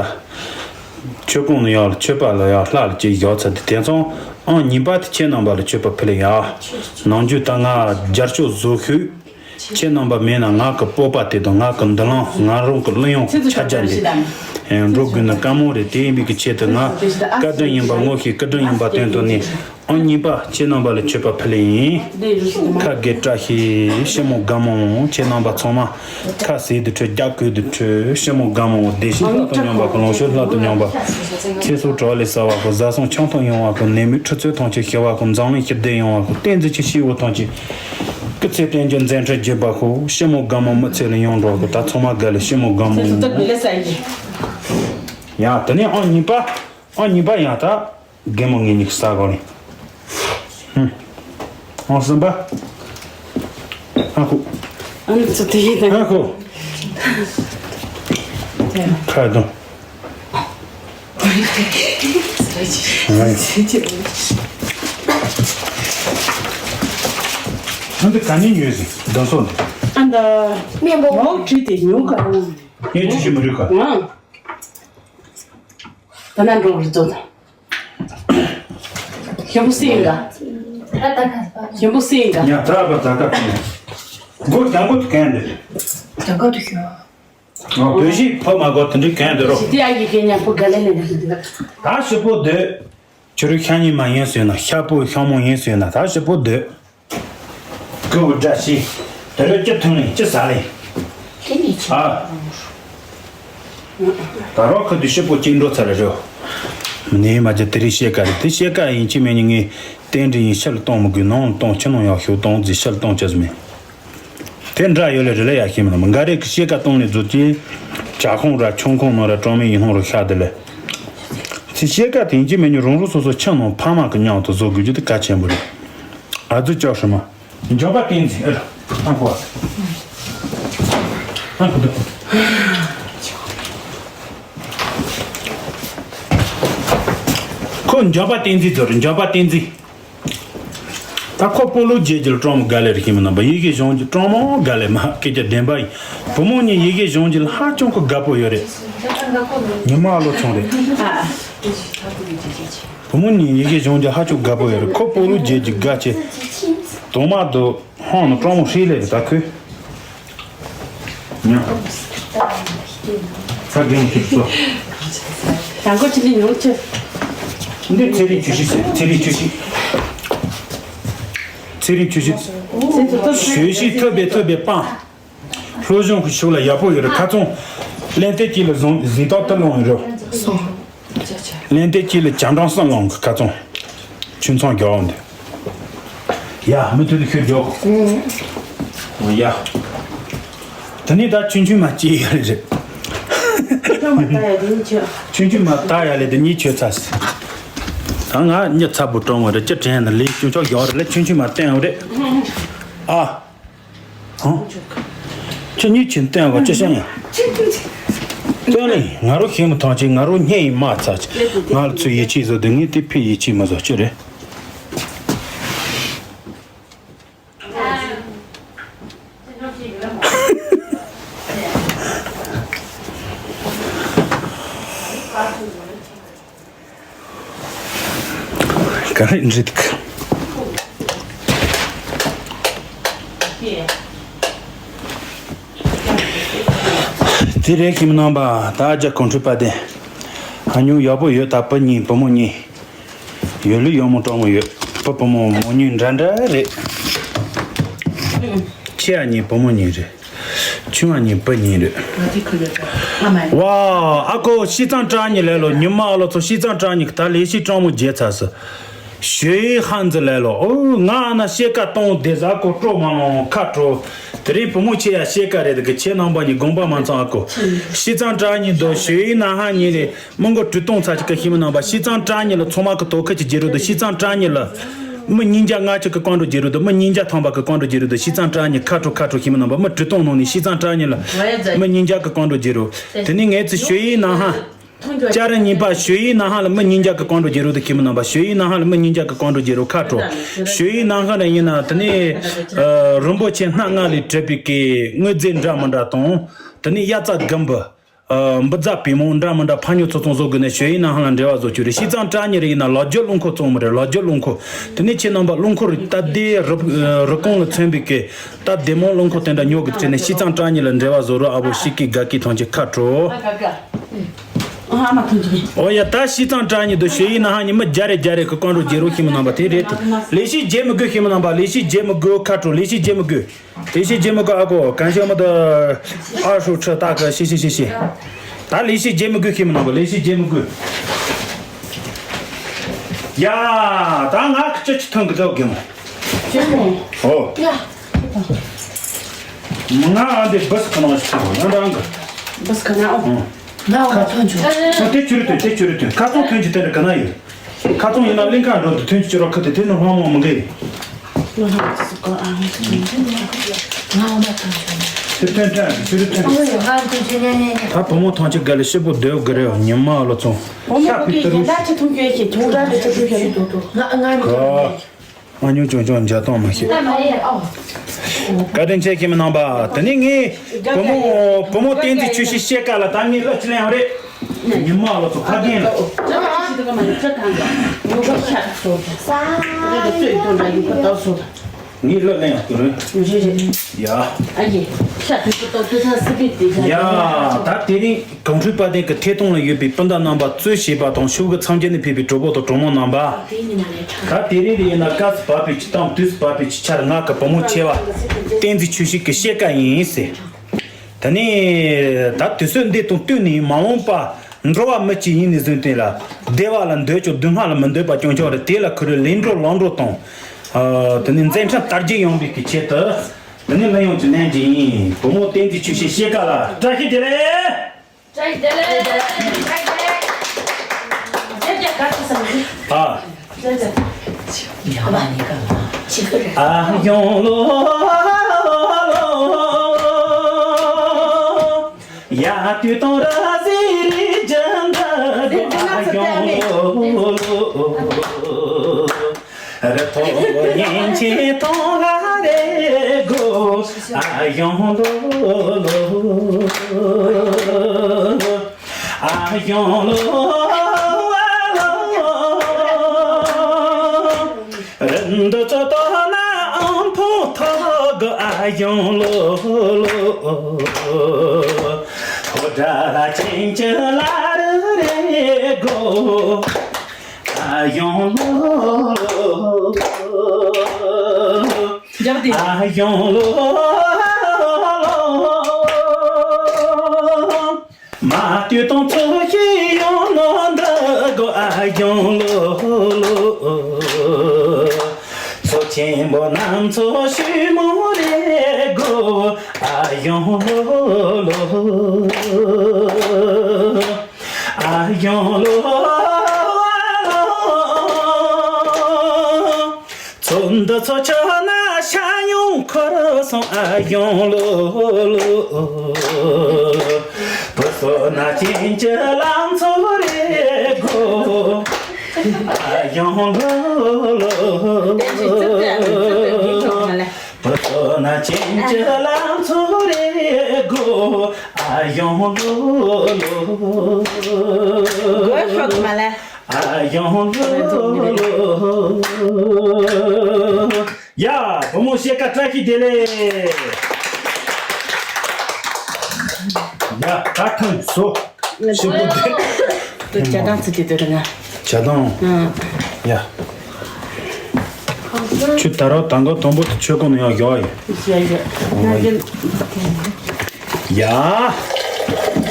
ཆོས་གོང་ནས་ཡང་ལ་མཆོད་པ་ལ་ཡང་ལྷ་ལ་ཅིག་བཞག་ཚར་དུས་དེང་སང་ཨང་གཉིས་པ་དེ་ཁྱེད་རྣམ་པ་ལ་མཆོད་པ་ཕུལ་ལེ་ཡ། ནམ་རྒྱུན་ད་ང་རྒྱལ་ཕྱོགས་བཟོ་ཤུགས། ཁྱེད་རྣམ་པ་མེད་ན་ང་གི་སྤོབས་པ་དེ་དང་ང་གི་མདུན་ལམ་ང་རང་གི་གླུ་དབྱངས་ཆ་རྒྱ་འདི་འགྲོ་དགོས་ན་དཀའ་མོ་རེད། དེ་ཡིན་པའི་གི་ཆེད་དུ་ང་བཀའ་དྲིན་ཡིན་པ་ངོ་ཤེས་བཀའ་དྲིན་ཡིན་པ་དོན་དུ་ནས་ཨང་གཉིས་པ་ཁྱེད་རྣམ་པ་ལ་མཆོད་པ་ཕུལ་ཡིན། ཁ་དགེ་བཀྲ་ཤིས་ཞི་མོ་དགའ་མོ་ཁྱེད་རྣམ་པ་ཚང་མ་ཁ་ཟས་དུ་ཁྲོད་རྒྱ་གོས་དུ་ཁྲོད་ཞི་མོ་དགའ་མོ་བདེ་སྐྱིད་ལྷ་དང་མཉམ་པ་གི་ལོངས་སྤྱོད་ལྷ་དང་མཉམ་པ་ཚེ་སྲོག་བྲལ་ལས་གསལ་བ་གི་བཟའ་ཚང་ཆང་ཐུང་ཡོང་བ་གི་ནད་མེད་ཁྲི་ཚོ་ཐམས་ཅད་ཞི་བ་གི་འཛམ་གླིང་ཞི་བདེ་ཡོང་བ་གི་བསྟན་འཛིན་གྱི་སྐྱེས་བུ་ཐམས་ཅད་སྐུ་ཚེ་བརྟན་རྒྱུ་མཛད་འཕྲིན་རྒྱས་པ་ཤོག་ཞི་མོ་དགའ་མོ་མི་ཚེ་ལ་ཡོང་འགྲོ་གི་ད་ཚང་མ་དགའ་ལ་ཞི་མོ་དགའ་མོ། ཡ་དེ་ནས་ཨང་གཉིས་པ་ཨང་གཉིས་པ་ཡང་ད་རྒན་མོ་ངེད་གཉིས་ཀྱི་ས་གོ་ནས་ཨང་གསུམ་པ་ཨ་ཁུ་ཨ་ནི་ཚོ་དེ་ཡིན་ཨ་ཁུ་ཁ་དང་། ཨ་འདི་ག་ནས་ཉོས་ཟིན་གདོན་སོགས་འདི། ཨ་འདི་སྨན་པོ་འོག་བྲིས་ཏེ་ཉོ་ག་རུང་། ངས་ཅི་ཞིག་མི་རིག་ག་ད་ན་འགྲོ་རུ་ཚོ་དང་། ཞིམ་པོ་སྲིད་ཡིན་ག་ཞིམ་པོ་སྲིད་ཡིན་ག་ཡ་ད་ག་ད་ག་མགོ་རྒྱང་མགོ་དུ་གན་འདི། རྒྱང་མགོ་དུ་ཞོ། ང་བོད་ཞིག་ཕ་མ་གོ་དེ་འདྲའི་གན་འདི་རོ། ཞི་དེ་ཨ་ཡི་གེ་ཉག་པོ་ག་ལེ་ལེ་ལེ་ལེ། ད་ཞི་པོ་སྡོད། ཁྱོད་རང་ཤ་ཉེ་མ་ཡིན་ཟེར་ན་ཤ་པོ་ཤ་མོ་ཡིན་ཟེར་ན་ད་ཞི་པོ་སྡོད། ཀུ་བུ་བཀྲ་ཤིས། དེ་རུ་ཅི་ཐུང་ནས་ཅི་ཟ་ལེ། དེ་ནས་ཅི། ཨ། ད་རོགས་ཁུ་དུ་ཞི་པོ་གཅིག་འགྲོ་ཚར་རེད། ནས་མ་ཅི་དེ་རིང་ཤེལ་ཀ་རེད། དེ་ཤེལ་ཀ་ཡིན་གཅིག་མིན་གཉིས་ངས་རྟེན་འབྲེལ་ཡིན་ཕྱི་ལ་གཏོང་མི་དགོས་ནང་ལ་གཏོང་ཕྱི་ནང་ཡག་ཤོས་གཏོང་ཟེར་ཕྱི་ལ་གཏོང་ཅི་ཟེར་མིན། དེ་འདྲ་ཡོད་ལེ་རེད་ལེ་ཡ་ཤེས་མི་ལ་མི་འགའ་རེ་གི་ཤེལ་ཀ་གཏོང་ལེ་རྫོགས་ཀྱི། ཇ་ཁང་ར་ཆང་ཁང་ནང་ར་གྲོང་མི་ཡིན་ཧོང་རུ་ཤ་དེ་ལེ། དེ་ཤེལ་དཀར་དེ་ཡིན་གཅིག་མིན་གཉིས་རང་རང་སོ་སོ་ཁྱིམ་ནང་ཕ་མ་གི་མཉམ་དུ་བཟོ་དགོས་རྒྱུ་དེ་གལ་ཆེན་པོ་རེད། ཨ་ཙི་ཅག་ཧྲི་མ། འཇོན་པ་བསྟན་འཛིན་ཨེ་ར། ཨང་ཁོ། ཨང་ཁོ་དུ། ཁོ་འཇོན་པ་བསྟན་འཛིན་ཚོ་རེད། འཇོན་པ་བསྟན་འཛིན། ད་ཁོ་སྤོ་ལོ་རྒྱལ་རྒྱུ་ལ་སྤྲང་མོ་དགའ་ལེ་རེད། ཤེས་མི་རྣམ་པ། ཡི་གེ་སྦྱོང་རྒྱུ་སྤྲང་མོ་དགའ་ལེ། མ་སྐད་ཆ་བདེན་པ་ཡིན། བུ་མོ་གཉིས་ཡི་གེ་སྦྱོང་རྒྱུ་ལ་ཧ་ཅང་གི་དགའ་པོ་ཡོད་རེད། ཉི་མ་ཨ་ལོ་ཚང་རེད། བུ་མོ་གཉིས་ཡི་གེ་སྦྱོང་རྒྱུ་ཧ་ཅང་དགའ་པོ་ཡོད་རེད། ཁོ་སྤོ་ལོ་རྒྱལ་རྒྱུ་དགའ་ཆེ། དང་མ་དུ་ཧང་ནི་སྤྲང་མོ་ཧྲིལ་ལེ་རེད། ད་ཁོས། ཉོ། ཚ་གྱང་ཁྱེར་སོ། དང་པོ་ཅི་ལི་ཉོ་ཆེ། འདི་ཚེ་རིང་བཅུ་བཞི་ཟེར། ཚེ་རིང་བཅུ་བཞི། ཚེ་རིང་བཅུ་བཞི། ཚེ་རིང་བཅུ་བཞི། ཞོལ་ཞིག་ཐོད་པའི་ཐོད་པའི་སྤང་། ལྷོ་གཞུང་གི་ཕྱོགས་ལ་ཡག་པོ་ཡོད་རེད། ཁ་ཚོང་། གླེན་ཏེ་སྐྱིད་ལ་བཟང་། གཟིགས་རྟགས་ཏི་ལོང་ཡོད་རེད། སོང་། གླེན་ཏེ་སྐྱིད་ལ་བྱ་འབྲང་སྲང་ལོང་གི་ཁ་ཚོང་། ཆུ་ཚང་རྒྱག་འོང་དུ། ཡ་མུ་མཐུད་དུ་ཤོད་རྒྱོག་ཨོ་ཡ། དེ་ནས་ད་ཆུང་ཆུང་མ་སྐྱེས་ཡོད་རེད། ཆུང་ཆུང་མ་ད་ཡ་ལེ་དེ་གཉིས་ཆོད་ཚར་སི། ད་ང་མྱི་ཚ་པོ་སྤྲང་བ་རེད། ཅི་དྲན་ན་ལས་ཆུང་ཆོག་རྒྱག་རེད་ལ། ཆུང་ཆུང་མ་བསྟན་བ་རེད། ཨ། ཨང་། ཁྱེད་གཉིས་ཆེན་བསྟན་བ་ཅི་བྱ་ཡིན། བསྟན་ལེ་ང་རོ་ཤེས་མི་ཐང་ཆེ། ང་རོ་སྙན་ཡིན་མ་ཚ་ཆེ། ང་ལ་ཚོས་ཡིད་ཆེས་བཟོ་དུས་ངས་དེ་ཕི་ཡིད་ཆེས་མ་བཟོ་ཅི་རེད། ག་རེ་འདྲི་འདུག་དེ་རེད། ཁྱིམ་ནང་པ་ད་རྒྱ་གོང་ཁྲོས་པ་དེ། ཨ་ཉུང་ཡག་པོ་ཡོད། ད་བུ་གཉིས་བུ་མོ་གཉིས། ཡོད་ལུས་ཡོད་མོ་སྤྲང་མོ་ཡོད། བུ་བུ་མོ་མོ་གཉིས་འདྲ་འདྲ་རེད། ཆེ་ཨ་གཉིས་བུ་མོ་གཉིས་རེད། ཆུང་ཨ་གཉིས་བུ་གཉིས་རེད། ཝ། ཨ་ཁོ་ཤི་ཙང་ཀྲང་གཉིས་ལས་ལོ། ཉི་མ་ཨ་ལོ་ཚོ་ཤི་ཙང་ཀྲང་གཉིས་ད་ལས་ཤི་སྤྲང་མོ་བརྗེད་ཚར་སི། ཞོ་ཡི་ཧན་ཛི་ལས་ལོ། ཨོ་ང་ཨ་ན་ཤེལ་ཀ་གཏོང་བསྡད་ཟ། ཁོ་སྤྲོ་མ་ལོང་ཁ་དྲོ། དེ་རིང་བུ་མོ་ཆེ་ཡ་ཤེལ་ཀ་རེད་གི། ཁྱེད་རྣམ་པ་གཉིས་དགོངས་པ་མ་ཚོམ། ཨ་ཁོ་ཤི་ཙང་ཀྲང་གཉིས་དོ་ཞོ་ཡི་ན་ཧ་གཉིས་རེད། མི་མགོ་གྲུ་སྟོང་ཚ་ཅིག་གི་ཤི་མི་རྣམ་པ། ཤི་ཙང་ཀྲང་གཉིས་ལ་ཚང་མ་གི་དོ་ཁུར་གྱི་རྒྱལ་རོ་དུ། ཤི་ཙང་ཀྲང་གཉིས་ལ་མི་ཉིས་བརྒྱ་ལྔ་བཅུ་གི་ཀོང་ཀྲོ་རྒྱལ་རོ་དུ། མི་ཉིས་བརྒྱ་ཐམ་པ་གི་ཀོང་ཀྲོ་རྒྱལ་རོ་དུ། ཤི་ཙང་ཀྲང་གཉིས་ཁ་དྲོ་ཁ་དྲོ་ཤི་མི་རྣམ་པ། མི་གྲུ་སྟོང་ནང་ནས་ཤི་ཙང་ཀྲང་གཉིས་ལ་མི་ཉིས་བརྒྱ་གི་ཀོང་ཀྲོ་རྒྱལ་རོ། དེ་ནས་ངས་ཚི་ཞོ་ཡི་ན་ཧ། ལྕགས་རི་གཉིས་པ་ཞོ་ཡི་ན་ཧ་ལ་མི་ཉིས་བརྒྱ་གི་ཀོང་ཀྲོ་རྒྱལ་རོ་དུ་ཤི་མི་རྣམ་པ། ཞོ་ཡི་ན་ཧ་ལ་མི་ཉིས་བརྒྱ་གི་ཀོང་ཀྲོ་རྒྱལ་རོ་ཁ་དྲོ། ཞོ་ཡི་ན་ཧ་ལ་ཡིན་ན་དེ་ནས་རིན་པོ་ཆེ་སྣ་ལྔ་ལས་གྲུབ་པའི་གི་དངོས་རྫས་འདྲ་མི་འདྲ་དང་། དེ་ནས་གཡའ་རྩྭ་དགུན་འབུ། ཨ། འབུ་རྫ་པུས་མོ་འདྲ་མི་འདྲ་ཕ་ཉོ་ཚོ་ཚོང་བཟོ་དགོས་ནས་ཞོ་ཡི་ན་ཧ་ལ་འབྲེལ་བ་བཟོ་རྒྱུ་རེད། ཤི་ཙང་ཀྲང་གཉིས་རེ་ཡིན་ན་ལོ་རྒྱུས་རླངས་འཁོར་བཙོང་མི་རེད། ལོ་རྒྱུས་རླངས་འཁོར། དེ་ནས་ཁྱེད་རྣམ་པ་རླངས་འཁོར་རི་སྟབས་བདེ་རི་རི་ཀོང་ལ་མཚོན་པའི་གི་སྟབས་བདེ་མོ་རླངས་འཁོར་དེ་འདྲ་ཉོ་དགོས་བྱས་ནས་ཤི་ཙང་ཀྲང་གཉིས་ལ་འབྲེལ་བ་བཟོ་རོགས། ཨ་བོ་ཤི་ཀི་དགའ་ཀི་ཐང་ཆེ་ཁ་དྲོ། ཨོ་ཡ། ད་ཤི་ཙང་ཀྲང་གཉིས་དོ་ཞོ་ཡི་ན་ཧ་གཉིས་མི་བརྒྱ་རེ་བརྒྱ་རེ་གི་ཀོང་ཀྲོ་རྒྱལ་རོ་ཤི་མི་རྣམ་པ་དེ་རེད་དེ། ལས་ཤི་བརྗེད་མི་དགོས་ཤི་མི་རྣམ་པ། ལས་ཤི་བརྗེད་མི་དགོས། ཁ་དྲོ། ལས་ཤི་བརྗེད་མི་དགོས། ལས་ཤི་བརྗེད་མི་དགོས། ཨ་ཁོ་གང་ཤོ་མི་དུ་ཨ་ཧྲུ་ཁྲི་ཏ་ཁ་ཤི་ཤི་ཤི་ཤི། ད་ལས་ཤི་བརྗེད་མི་དགོས་ཤི་མི་རྣམ་པ། ལས་ཤི་བརྗེད་མི་དགོས། ཡ། ད་ང་ཁི་ཅི་ཅི་ཐོན་གི་འདུག་གི་མོ། ཅི་མོ། ཨོ། ང་ཨ་འདི་བུ་སི་ཁ་ནང་ཞིག་ཐོན་གི་ང་རང་གི། བུ་སི་ཁ་ན་ཨོ། ང་འོ་ཐོན་ཆོག་ཨོ་དེ་ཆུ་རུ་ཐོན། དེ་ཆུ་རུ་ཐོན། ཁ་ཚོང་ཐོན་གྱི་དེ་རུ་ག་ན་ཡོད། ཁ་ཚོང་ཡིན་ན་གླིང་ཁ་འགྲོ་དུས་ཐོན་གྱི་ཅི་རོ་ཁ་དེ་དེ་ནི་ལྷང་མོ་མི་འགའི། དེ་ཐོན་ཐོན་ཆུ་རུ་ཐོན། ད་བུ་མོ་ཐང་ཆེ་ག་ལེ་ཤི་པོ་སྡོད་གི་རེད། ཉི་མ་ལོ་ཚོང་། བུ་མོ་ཤ་ཕི་ཏི་རུ་ཞིག་ང་ང་ཉུང་ཆུང་ཆུང་འཇའ་སྟོང་མ་ཤེས། བཀའ་དྲིན་ཆེ་ཁྱིམ་ནང་པ། དེ་ནས་ངས་བུ་མོ་བུ་མོ་བསྟན་འཛིན་ཆུ་ཤི་ཤེལ་དཀར་ལ་ད་ངས་གླུ་ཅི་ལེན་ཡང་རེད། ཉི་མ་ལོ་ཚོ་ཕ་རྒན་ལ། ངས་གླུ་ལེན་ཡང་རེད། ཡ། ཡ། ད་དེ་རིང་གངས་ཁྲོད་དཔལ་ལྡན་གྱི་ཐད་གཏོང་ལ་ཡོད་པའི་སྤུན་ཟླ་རྣམ་པ་གཙོས་བྱས་པ་དང་ཕྱོགས་ཀྱི་མཚམས་སྦྱོར་ནས་ཕེབས་པའི་གྲོགས་པོ་དང་གྲོགས་མོ་རྣམ་པ། ད་དེ་རིང་རེ་ཡིན་ན་སྐབས་སུ་བབས་པའི་ཆུ་དང་དུས་སུ་བབས་པའི་ཆུ་ཆར་ང་གི་བུ་མོ་ཆེ་བ་བསྟན་འཛིན་ཆོས་ཤིག་གི་ཤེལ་དཀར་ཡིན་ཟེར། དེ་ནས་ད་དུས་ཚོད་འདི་དང་བསྟུན་ནས་མ་འོངས་པ་འགྲོ་བ་མི་གཅིག་ཡིན་ནས་བཟུང་སྟེ་ལ་བདེ་བ་ལ་འདོད་ཀྱང་སྡུག་བསྔལ་ལ་མི་འདོད་པ་རྐྱང་རྐྱང་རེད། དེ་ལ་ཁོ་རའི་ལས་འགྲོ་ལམ་འགྲོ་དང་། དེ་ནས་མཛད་འཕྲིན་དར་རྒྱས་ཡོང་བའི་གི་ཆེད་དུ། དེ་ནས་གླུ་དབྱངས་ཀྱི་ལན་གྱི་ཡིན། བུ་མོ་བསྟན་འཛིན་ཆོས་ཤིག་ཤེལ་དཀར་ལ་བཀྲ་ཤིས་བདེ་ལེགས། བཀྲ་ཤིས་བདེ་ལེགས། བཀྲ་ཤིས་བདེ་ལེགས། ཨ། ཨ་ཡོང་ལོ། ཡ་དུས་དང་ར་ཟི་རི་ཇན་ད་གོ། ཨ་ཡོང་ལོ། རི་ཐོག་ཉིན་ཆེན་ཐང་ལ་རེ་གོ། ཨ་ཡོང་ལོ། ཨ་ཡོང་ལོ། རི་འདི་ཚོ་ཐོག་ན་ཨང་ཕོ་ཐོག་གི། ཨ་ཡོང་ལོ། ཧོ་དྲ་ར་ཅན་གྱི་ལ་རི་རེ་གོ། ཨ་ཡོང་ལོ། རྒྱག་དེ། ཨ་ཡོང་ལོ། མ་ལྟོས་དང་ཚོ་ཞིག་ཡོང་ནོ་འདི་གོ། ཨ་ཡོང་ལོ། མཚོ་ཆེན་པོ་གནམ་མཚོ་ཞིག་མོ་རེ་གོ། ཨ་ཡོང་ལོ། ཨ་ཡོང་ལོ། ཚོ་འདི་ཚོ་ཆ་ན་ཤ་ཡོང་འཁོར་སོང་། ཨ་ཡོང་ལོ། བུ་སོ་ན་ཅན་གྱི་ལང་ཚོ་རེ་གོ། ཨ་ཡོང་ལོ། བུ་སོ་ན་ཅན་གྱི་ལང་ཚོ་རེ་གོ། ཨ་ཡོང་ལོ། ཨ་ཡོང་ལོ། ཡ། བུ་མོ་ཤེལ་དཀར་བཀྲ་ཤིས་བདེ་ལེགས། ཡ། ད་ཐོན་སོ། ཤེལ་སྒོ་དེ། དུ་ཇ་དང་ཚིག་གི་དུ་དང་། ཇ་དང་། ཨང་། ཡ། ཁྱོད་ད་རོགས་དང་གོ་དང་པོ་དུ་ཆོས་གོང་ནས་ཡང་ཡོག་ཡོད། ཡ་ཡ། ང་ཡིན། ཡ།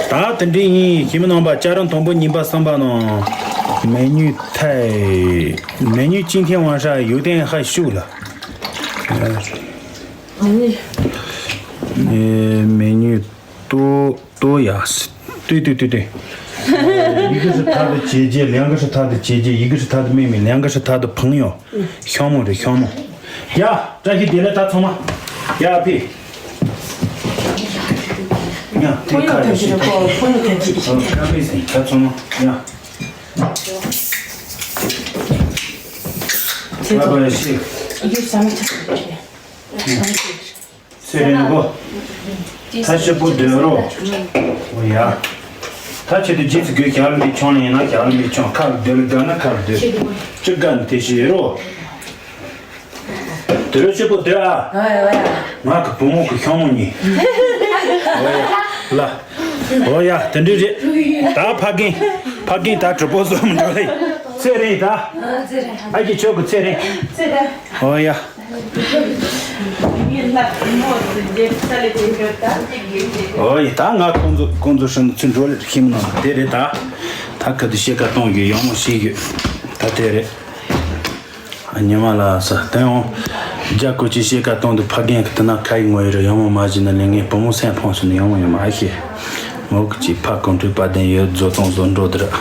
ད་དེ་འདྲའི་ཡིན། ཞི་མི་ནང་པ་ཅ་རང་དང་པོ་ཉིན་པ་གསུམ་པ་ནང་།美女太，美女今天晚上有点害羞了。呃，美女多多呀，对对对对。一个是她的姐姐，两个是她的姐姐，一个是她的妹妹，两个是她的朋友。 ཤོག་མོ་རེད། ཤོག་མོ། ཡ། བཀྲ་ཤིས་བདེ་ལེགས། ད་ཚང་མ། ཡ་ཕི། ཡ་དེ་ཁ་ཡ་ཤི། ཁ་མི་སྲིད། ད་ཚང་མ། ཡ། ཁ་བ་ཡ་ཤི། ཚེ་རིང་གོ། ད་ཤི་པོ་སྡོད་རོགས། འོ་ཡ། ད་ཁྱེད་དུ་རྗེས་སུ་དགོས། ཞག་ལ་མི་ཆོང་ལ་ཡིན་ན་ཞག་ལ་མི་ཆོང་། ཁ་ལ་སྡོད་ལ་དགའ་ན་ཁ་ལ་སྡོད། ཅི་དགའ་ན་དེ་ཤི་རོགས། དེ་རུ་ཤི་པོ་སྡོད་ཨ། ང་གི་བུ་མོ་གི་ཤོག་མོ་ཉིད། འོ་ཡ། ལ། འོ་ཡ། དེ་འདྲ་རེད། ད་ཕ་རྒན། ཕ་རྒན་ད་གྲོགས་པོ་བཟོ་མི་འགྲོ་ལེ། ཚེ་རིང་ད། ཨ་ཀྱི་ཆོག་གི་ཚེ་རིང་། འོ་ཡ། ཨོ་ཡ། ད་ང་ཁོང་ཚོ་ཁོང་ཚོ་ཧྲན་ཚུན་འགྲོ་ལེ་ཤི་མི་ནང་དེ་རེད། ད་ད་ག་དུ་ཤེས་ཀ་གཏོང་རྒྱུ་ཡག་མོ་ཤེས་རྒྱུ་ད་དེ་རེད། ཉི་མ་ལ་ས་དེ་འོང་རྒྱ་གོ་ཅི་ཤེས་ཀ་གཏོང་དུ་ཕ་རྒན་གི་དེ་ན་ཁ་ཡི་ངོ་ཡི་རེད། ཡག་མོ་མ་བྱས་ན་ལས་ངན་བུ་མོ་སེམས་ཕོངས་སོང་ན་ཡག་མོ་ཡོད་མ་ཤེས། མོ་གི་ཅི་ཕ་གོང་ཁྲོས་པ་དན་ཡོད་བཟོ་སྟངས་བཟོ་འགྲོ་དེ་རེད།